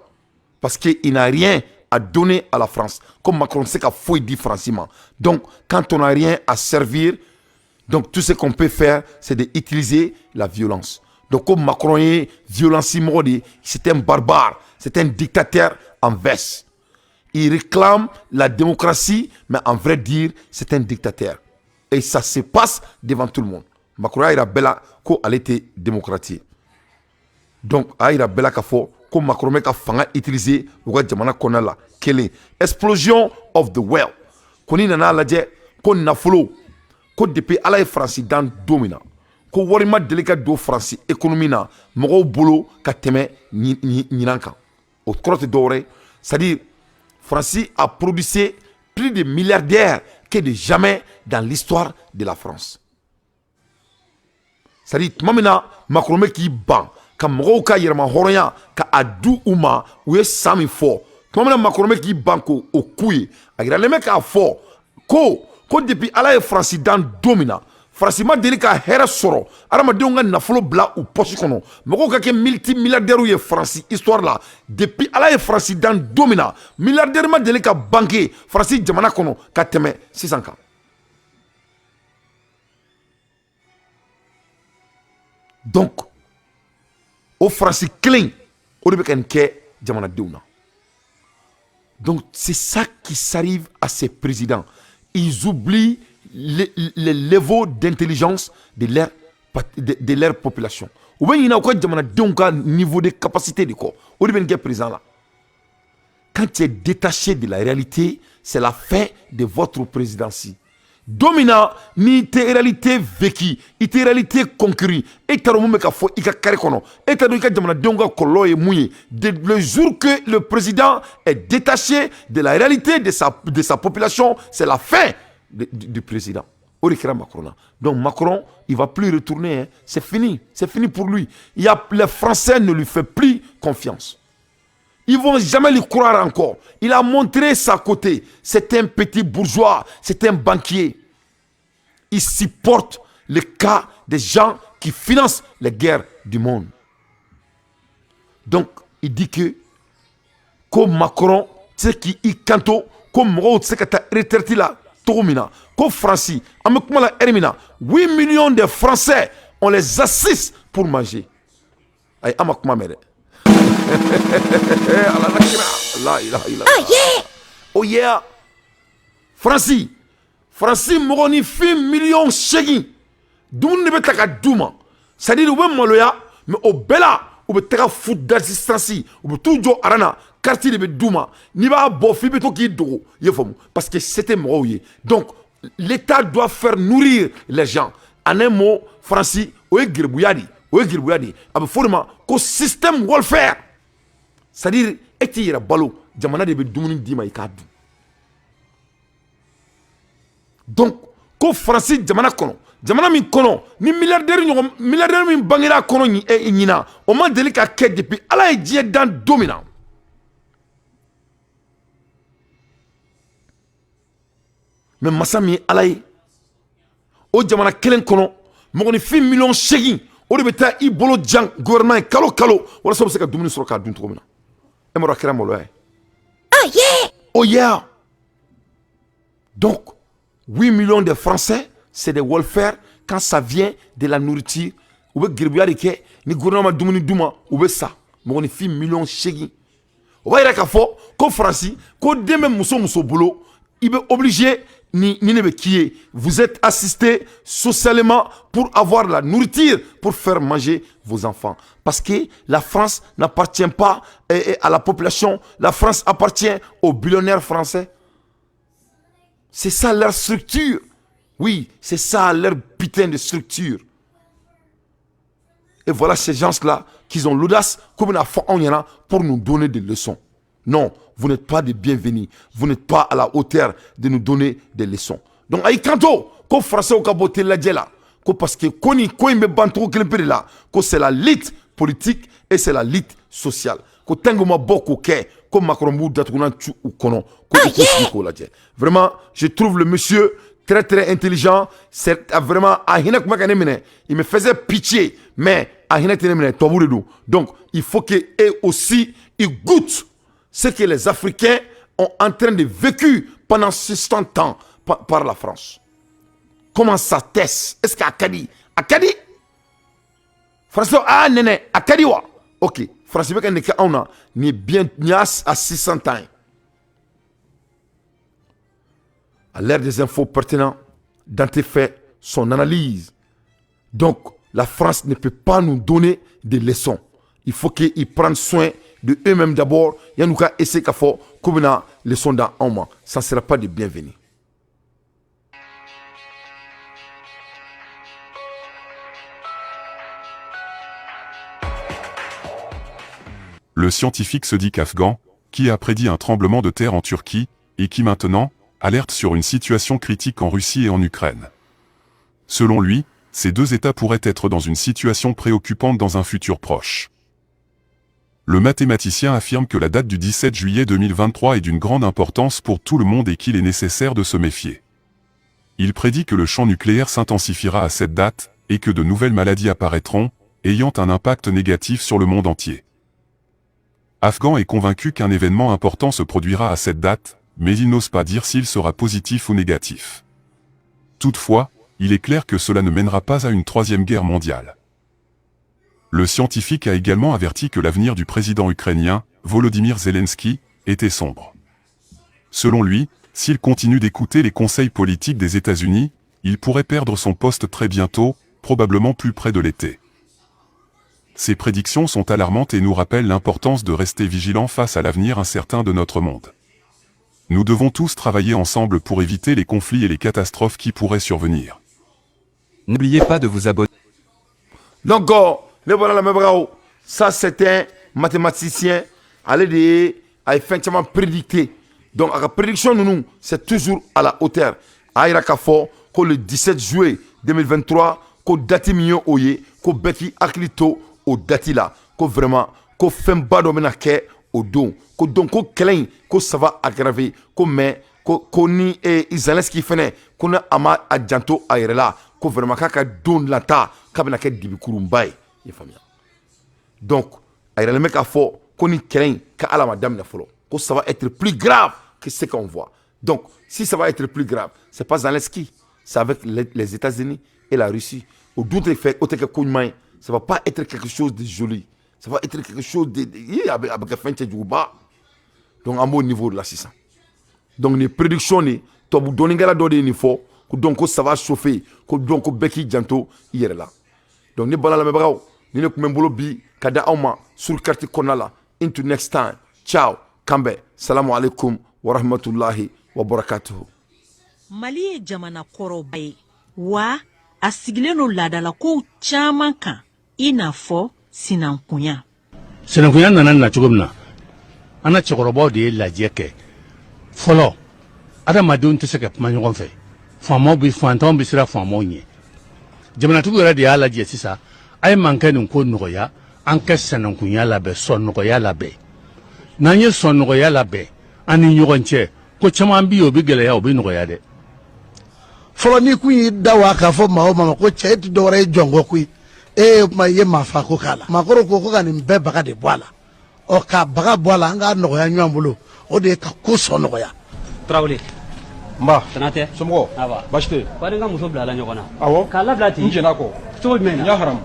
parce qu'il n'a rien à donner à la France. Comme Macron se ka foyi di Faransi ma. Donc, quand on n'a rien à servir, donc tout ce qu'on peut faire, c'est d'utiliser la violence. Donc, comme Macron est violence, c'est un barbare, c'est un dictateur en veste. Il réclame la démocratie, mais en vrai dire, c'est un dictateur. Et ça se passe devant tout le monde. Macron y'a yira bɛɛ la ko ale tɛ démocrate. Donc a yira bɛɛ la k'a fɔ ko Macron bɛ ka fanga utiliser u ka jamana kɔnɔna la. Kelen, explosion of the wealth. Ko n'i nana lajɛ ko nafolo, ko depuis Ala ye Faransi dan don min na, ko wari ma deli ka don Faransi économie na mɔgɔw bolo ka tɛmɛ ɲinan kan. O kɔrɔ tɛ dɔwɛrɛ ye, c'est-à-dire Faransi a produit plus de milliardaires que de jamais dans l'histoire de la France. C'est-à-dire tuma min na Macron bɛ k'i ban ka mɔgɔw ka yɛrɛma hɔrɔnya ka a du u ma, u ye san min fɔ, tuma min na Macron bɛ k'i ban k'o o k'u ye, a yiralen bɛ k'a fɔ ko depuis Ala ye Faransi dan don min na, Faransi ma deli ka hɛrɛ sɔrɔ, adamadenw ka nafolo bila u poche kɔnɔ, mɔgɔw ka kɛ multimilliardaires ye Faransi histoire la. Depuis Ala ye Faransi dan don min na, milliardaire ma deli ka banque Faransi jamana kɔnɔ ka tɛmɛ sisan kan. Donc o Faransi kelen o de bɛ ka nin kɛ jamanadenw na. Donc c'est ça qui s'arrive à ces présidents. Ils oublient les niveaux d'intelligence de leur population. U bɛ ɲinɛ u ka jamanadenw ka niveau de capacité de kɔ. O de bɛ nin kɛ président la. Quand tu es détaché de la réalité, c'est la fin de votre présidence. Don min na n'i tɛ réalité vécu, i tɛ réalité conquérir, e t'a dɔn mun bɛ ka fɔ i ka carré kɔnɔ, e t'a dɔn i ka jamanadenw ka kɔlɔlɔ ye mun ye. Le jour que le président est détaché de la réalité de sa population, c'est la fin du président. O de kɛra Macron na. Donc Macron, il va plus retourner, hein. C'est fini, c'est fini pour lui. Il y a, les Français ne lui font plus confiance. Ils vont jamais lui croire encore. Il a montré sa côté. C'est un petit bourgeois, c'est un banquier. Il supporte le cas des gens qui financent les guerres du monde. Donc, il dit que, comme Macron, tu sais qui i kanto, comme mɔgɔw tɛ se ka taa retraite la cogo min na, ko Faransi, an bɛ kuma la heure min na, 8 millions de Français, on les assiste pour manger. Ayi, an ma kuma mɛn dɛ. Ala la kira, la ilaha illallah. Oh yeah! Oh yeah! Faransi, Faransi mɔgɔninfin miliyɔn 8 dumuni de bɛ ta ka d'u ma. C'est à dire u bɛ maloya, mais o bɛɛ la u bɛ taga food d'assistance, u bɛ t'u jɔ aran na, carte de bɛ d'u ma, n'i b'a bɔ f'i bɛ to k'i dogo, i ye faamu, parce que se tɛ mɔgɔw ye. Donc l'État doit faire nourrir les gens. En un mot, Faransi, o ye geribuya de ye, o ye geribuya de ye. A bɛ fɔ o de ma ko système welfare, c'est à dire e t'i yɛrɛ balo, jamana de bɛ dumuni d'i ma i k'a dun. Donc ko Faransi jamana kɔnɔ, jamana min kɔnɔ ni milliardaire ɲɔgɔn milliardaire min bangera a kɔnɔ ɲinan, o ma deli ka kɛ depuis Ala ye diɲɛ dan don min na. Mais masa min ye Ala ye, o jamana kelen kɔnɔ mɔgɔninfin miliyɔn 8 o de bɛ taa i bolo jan gouvernement ye kalo kalo walasa u bɛ se ka dumuni sɔrɔ k'a dun cogo min na. E m'a dɔn a kɛra maloya ye. Oh yeah! Oh yeah! Donc 8 millions de Français, c'est des welfare. Quand ça vient de la nourriture, u bɛ geribuya de kɛ. Ni gouvernement ma dumuni d'u ma, u bɛ sa. Mɔgɔninfin 8 millions. O b'a yira k'a fɔ ko Faransi ko den bɛ muso muso bolo, i bɛ obligé ni ni ne bɛ k'i ye, vous êtes assisté socialement pour avoir la nourriture pour faire manger vos enfants, parce que la France n'appartient pas à la population, la France appartient aux billionnaires français. C'est ça leur structure. Oui, c'est ça leur putain de structure. Et voilà ces gens-là qui ont l'audace, comme a fait pour nous donner des leçons. Non, vous n'êtes pas des bienvenus. Vous n'êtes pas à la hauteur de nous donner des leçons. Donc, ayi kanto, ko français ka bɔ lajɛ la, ko parce que ko ni ko in bɛ ban cogo kelen pe de la, ko c'est la lutte politique et c'est la lutte sociale. Ko tant que ma bɔ k'o kɛ, ko Macron b'u datugunan cu u kɔnɔ, ko u k'u sigi k'o lajɛ. Vraiment, je trouve le monsieur très très intelligent. C'est vraiment a hinɛ kuma ka ne minɛ. Il me faisait pitié, mais a hinɛ tɛ ne minɛ, tubabu de don. Donc, il faut que eux aussi ils goûtent ce que les Africains ont en train de vécu pendant 600 ans par la France. Comment ça teste? Est-ce qu'a ka di? A ka di? Français ah nɛnɛ a ka di wa? Ok, Français bɛ ka nin kɛ anw na nin ye bien nin y'a a 600 ans ye. À l'ère des infos pertinents, Dante fait son analyse. Donc, la France ne peut pas nous donner des leçons. Il faut qu'ils prennent soin de eux-mêmes d'abord. Il y a nous essayer k'a fɔ k'u bɛna leçon d'anw ma. Ça ne sera pas de bienvenue. Le scientifique se dit qu'Afghan, qui a prédit un tremblement de terre en Turquie, et qui maintenant, alerte sur une situation critique en Russie et en Ukraine. Selon lui, ces deux États pourraient être dans une situation préoccupante dans un futur proche. Le mathématicien affirme que la date du 17 juillet 2023 est d'une grande importance pour tout le monde et qu'il est nécessaire de se méfier. Il prédit que le champ nucléaire s'intensifiera à cette date, et que de nouvelles maladies apparaîtront, ayant un impact négatif sur le monde entier. Afghan est convaincu qu'un événement important se produira à cette date, mais il n'ose pas dire s'il sera positif ou négatif. Toutefois, il est clair que cela ne mènera pas à une troisième guerre mondiale. Le scientifique a également averti que l'avenir du président ukrainien, Volodymyr Zelensky, était sombre. Selon lui, s'il continue d'écouter les conseils politiques des États-Unis, il pourrait perdre son poste très bientôt, probablement plus près de l'été. Ces prédictions sont alarmantes et nous rappellent l'importance de rester vigilants face à l'avenir incertain de notre monde. Nous devons tous travailler ensemble pour éviter les conflits et les catastrophes qui pourraient survenir. N'oubliez pas de vous abonner. Donc, ne bɔra lamɛnbagaw, ça c'est un mathématicien, ale de ye a ye fɛn caman prédicté. Donc a ka prédiction ninnu, c'est toujours à la hauteur. A yira k'a fɔ ko le 17 juillet 2023, ko date min ye o ye, ko bɛɛ k'i hakili to o date la, ko vraiment ko fɛnba dɔ bɛna kɛ o don, ko donc ko kɛlɛ in ko ça va aggraver, ko mais ko ni Zelensky fɛnɛ ko ni a ma a janto a yɛrɛ la, ko vraiment k'a ka don nata k'a bɛna kɛ dibikurunba ye. I ye faamuya? Donc a yiralen bɛ k'a fɔ ko ni kɛlɛ in ka ala ma daminɛ fɔlɔ, ko ça va être plus grave que ce qu'on voit. Donc si ça va être plus grave, c'est pas Zelensky, c'est avec les États-Unis et la Russie. O dun tɛ fɛ, o tɛ kɛ ko ɲuman ye. Ça va pas être quelque chose de joli, ça va être quelque chose de a bɛ kɛ fɛn cɛjuguba. Donc an b'o niveau de la sisan. Donc nin prédiction nin, tubabu dɔnnikɛla dɔ de ye nin fɔ, ko donc ko ça va chauffer, ko donc ko bɛɛ k'i janto i yɛrɛ la. Donc ne bala lamɛnbagaw, ni ne tun bɛ n bolo bi ka da aw ma sur carte kɔnɔna la. Into next time, ciao, kanbɛn, salamu alaikum wa rahmatulahi wa barakatuhu. Mali ye jamana kɔrɔba ye wa a sigilen don laadalakow caman kan, i n'a fɔ sinankunya. Sinankunya nana na cogo min na, an na cɛkɔrɔbaw de ye lajɛ kɛ fɔlɔ. Adamadenw tɛ se ka kuma ɲɔgɔn fɛ, faamaw bɛ, fantanw bɛ siran faamaw ɲɛ. Jamanatigiw yɛrɛ de y'a lajɛ sisan, a ye man kɛ nin ko nɔgɔya, an kɛ sinankunya labɛn, sɔn nɔgɔya labɛn. N'an ye sɔn nɔgɔya labɛn an ni ɲɔgɔn cɛ, ko caman bɛ yen o bɛ gɛlɛya, o bɛ nɔgɔya dɛ. Fɔlɔ, n'i kun y'i da wa k'a fɔ maa o maa ma ko cɛ, e tɛ dɔwɛrɛ ye jɔn kɔ koyi, e ye kuma i ye maa fa ko k'a la. Maakɔrɔw ko ko ka nin bɛɛ baga de bɔ a la. Ɔ, k'a baga bɔ a la, an k'a nɔgɔya ɲɔgɔn bolo, o de ye ka ko sɔn nɔgɔya. Tarawele. Nba. Tana tɛ. Somɔgɔw. Aba. Baasi tɛ yen. Ko ni n ka muso bilala ɲɔgɔn na. Awɔ. K'a labila ten. N jɛn'a kɔ. Cogo jumɛn na. N y'a haramu.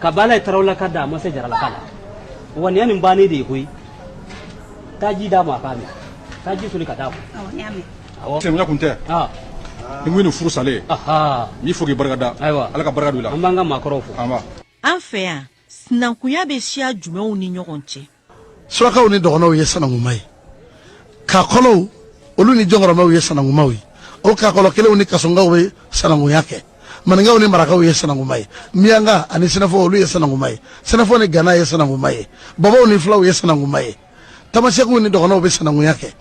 Ka baala ye tarawelelaka da a ma se jaralaka la. Wa nin ye nin bannen de ye koyi. Taa ji d'a ma a k'a min. Taa ji soli ka d'a ma. Awɔ, n y'a mɛn. Awɔ. Sinankunya kun tɛ. Ni n ko i ni furu salen ye. N b'i fo k'i barika da. Ayiwa. Ala ka barika don i la. An b'an ka maakɔrɔw fo. Anba. An fɛ yan sinankunya bɛ siya jumɛnw ni ɲɔgɔn cɛ? Surakaw ni dɔgɔnɔw ye sanankuma ye, kakɔlɔw olu ni jɔnkɔrɔmɛw ye sanankumaw ye. O kakɔlɔ kelenw ni kasɔnkaw bɛ sanankunya kɛ. Maninkaw ni marakaw ye sanankuma ye. Miyanka ani sɛnɛfɔ olu ye sanankuma ye. Sɛnɛfɔ ni gana ye sanankuma ye. Bɔbɔw ni fulaw ye sanankuma ye. Tamasɛkiw ni dɔgɔnɔw bɛ sanankunya kɛ.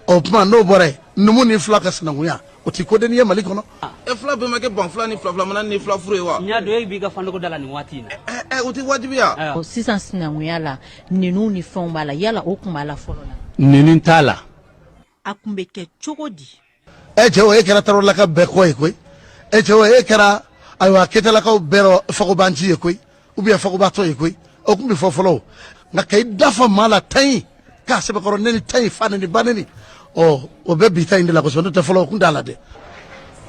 O tuma n'o bɔra yen, numu ni fula ka sanankunya o ti kodenni ye Mali kɔnɔ. E fula bɛɛ ma kɛ banfula ni filafilamana ni fila furu ye wa? N y'a dɔn e b'i ka fandogo da la nin waati in na. Ɛ o tɛ wajibi ya? Sisan sinankunya la, neniw ni fɛnw b'a la, yala o tun b'a la fɔlɔ la? Neni t'a la. A tun bɛ kɛ cogo di? E cɛw, e kɛra tarawelelaka bɛɛ kɔ ye koyi. E cɛw, e kɛra ayiwa ketalakaw bɛɛ rɔ fagobanci ye koyi, ou bien fagobatɔ ye koyi. O tun bɛ fɔ fɔlɔ. Nka ka i dafa maa la tan k'a sɛbɛkɔrɔ neni tan fa neni ba neni, ɔ o bɛ bi ta in de la kosɛbɛ. N'o tɛ fɔlɔ o tun t'a la dɛ.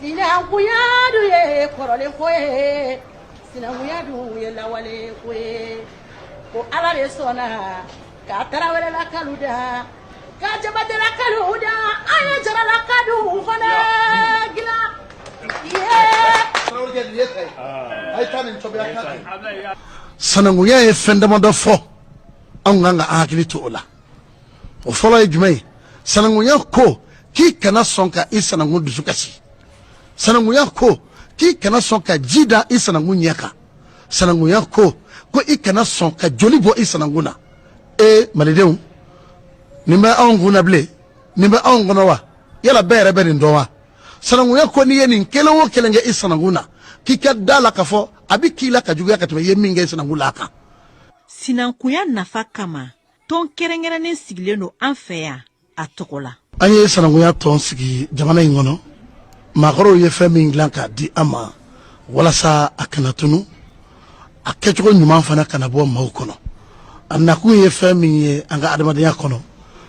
Sinankunya dun ye kɔrɔlen ko ye, sinankunya dun ye lawale ko ye. Ko Ala de sɔnna ka tarawelelakalu da, ka jabatelakalu da, an ye jaralakalu fana dilan. Sanankunya ye fɛn damadɔ fɔ, anw kan ka an hakili to o la. O fɔlɔ ye jumɛn ye? Sanankunya ko k'i kana sɔn ka i sanankun dusu kasi. Sanankunya ko k'i kana sɔn ka ji da i sanankun ɲɛ kan. Sanankunya ko ko i kana sɔn ka joli bɔ i sanankun na. E malidenw, nin bɛ anw kun na bilen, nin bɛ anw kɔnɔ wa? Yala bɛɛ yɛrɛ bɛ nin dɔn wa? Sanankunya ko n'i ye nin kelen o kelen kɛ i sanankun na, k'i ka da la k'a fɔ a bɛ k'i la ka juguya ka tɛmɛ i ye min kɛ i sanankun la a kan. Sinankunya nafa kama, tɔn kɛrɛnkɛrɛnnen sigilen don an fɛ yan a tɔgɔ la. An ye sanankunya tɔn sigi jamana in kɔnɔ. Maakɔrɔw ye fɛn min dilan k'a di an ma walasa a kana tunu, a kɛcogo ɲuman fana kana bɔ maaw kɔnɔ. A nakun ye fɛn min ye an ka adamadenya kɔnɔ,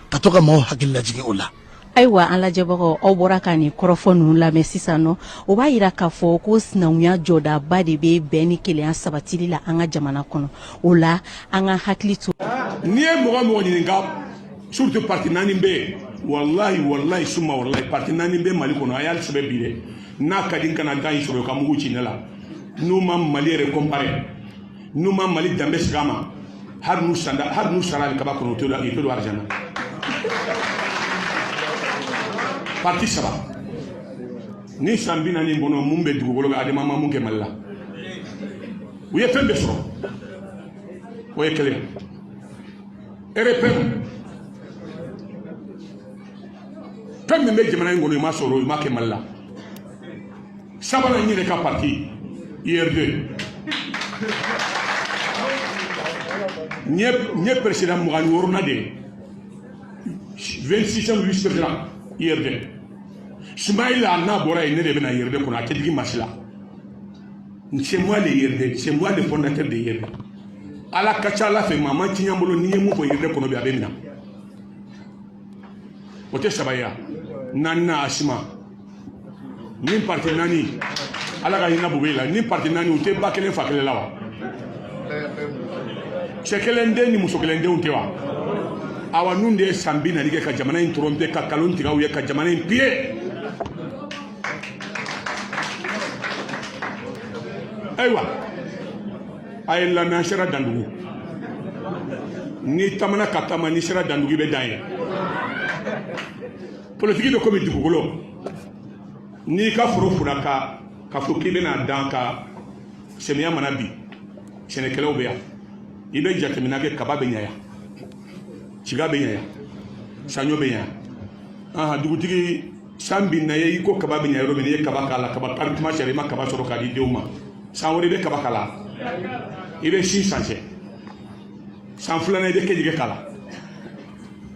ka to ka maaw hakili lajigin o la. Ayiwa, an lajɛbagaw, aw bɔra ka nin kɔrɔfɔ ninnu lamɛn sisan nɔ. O b'a yira k'a fɔ ko sinankunya jɔdaba de bɛ bɛn ni kelenya sabatili la an ka jamana kɔnɔ. O la, an ka hakili to. N'i ye mɔgɔ mɔgɔ ɲininka, surtout parti naani bɛ yen, walahi walahi suma walahi, parti naani bɛ Mali kɔnɔ. A y'a sɛbɛn bi dɛ, n'a ka di n kana gan in sɔrɔ ka mugu ci ne la. N'u ma Mali yɛrɛ comparer, n'u ma Mali danbe segin a ma, hali n'u sanda, hali n'u sara alikaba kɔnɔ, u tɛ don, u tɛ don arijana. Parti saba ni san 40 kɔnɔ, mun bɛ dugukolo kan, adama ma mun kɛ Mali la, u ye fɛn bɛɛ sɔrɔ. O ye kelen. RPM, fɛn min bɛ jamana in kɔnɔ, i ma sɔrɔ, i ma kɛ Mali la. Sabanan, n yɛrɛ ka parti URD, n ye président 26nan de ye, 26e vice président URD. Sumayila n'a bɔra yen, ne de bɛna URD kɔnɔ, a tɛ digi maa si la. C'est moi le URD, c'est moi le fondateur de URD. Ala ka ca Ala fɛ, maa ma tiɲɛ n bolo. N'i ye mun fɔ URD kɔnɔ bi, a bɛ minɛ. O tɛ saba ye. Naaninan, Asima. Ni parti naani, Ala ka hinɛ Bube la, ni parti naani, u tɛ ba kelen fa kelen la wa? Cɛ kelen den ni muso kelen denw tɛ wa? Awa, ninnu de ye san 40 kɛ ka jamana in tromper, ka nkalon tigɛ aw ye, ka jamana in piller. Ayiwa, a ye lamɛn, an sera Dandugu. N'i taamana ka taama, n'i sera Dandugu, i bɛ dan ye. Politiki bɛ komi dugukolo. N'i ka foro fura ka ka fɔ k'i bɛna dan, ka samiya mana bi, sɛnɛkɛlaw bɛ yan, i bɛ jateminɛ kɛ, kaba bɛ ɲɛ yan, tiga bɛ ɲɛ yan, saɲɔ bɛ ɲɛ yan. Ahan, dugutigi, san binna ye, i ko kaba bɛ ɲɛ yɔrɔ min, i ye kaba k'a la, kaba kari tuma sera, i ma kaba sɔrɔ k'a di denw ma. San wɛrɛ i bɛ kaba k'a la, i bɛ si sansɛ. San filanan, i bɛ keninge k'a la.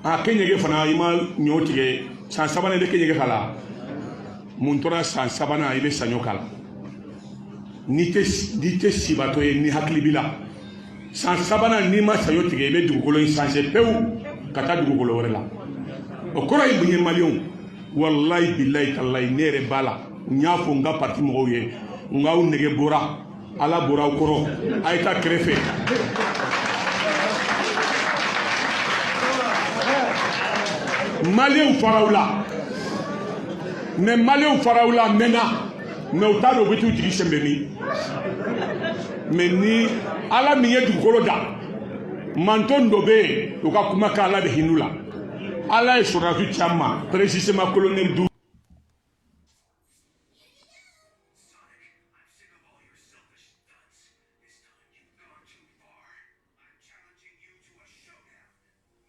A keninge fana, i ma ɲɔ tigɛ. San sabanan, i bɛ keninge k'a la. Mun tora? San sabanan, i bɛ saɲɔ k'a la. N'i tɛ sibatɔ ye, ni hakili b'i la, san sabanan, n'i ma saɲɔ tigɛ, i bɛ dugukolo in sansɛ pewu ka taa dugukolo wɛrɛ la. O kɔrɔ ye mun ye? Maliyɛnw, Walayi bilayi talayi, ne yɛrɛ b'a la. N y'a fɔ n ka parti mɔgɔw ye, n k'aw nege bɔra, Ala bɔra aw kɔrɔ, a ye taa kɛrɛfɛ. Maliyɛnw fara aw la, mais maliyɛnw fara aw la a mɛnna, mais u t'a dɔn u bɛ t'u jigi sɛmɛ min. Mais ni Ala min ye dugukolo da, manton dɔ bɛ yen, u ka kumakan Ala bɛ hin'u la. Ala ye sɔrɔdasi caman, précisément colonel duuru.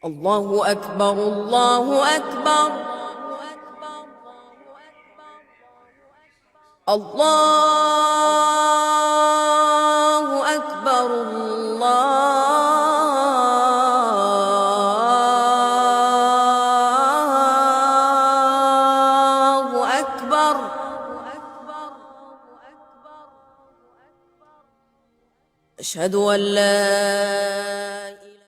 الله أكبر الله أكبر الله أكبر الله أكبر أشهد أن لا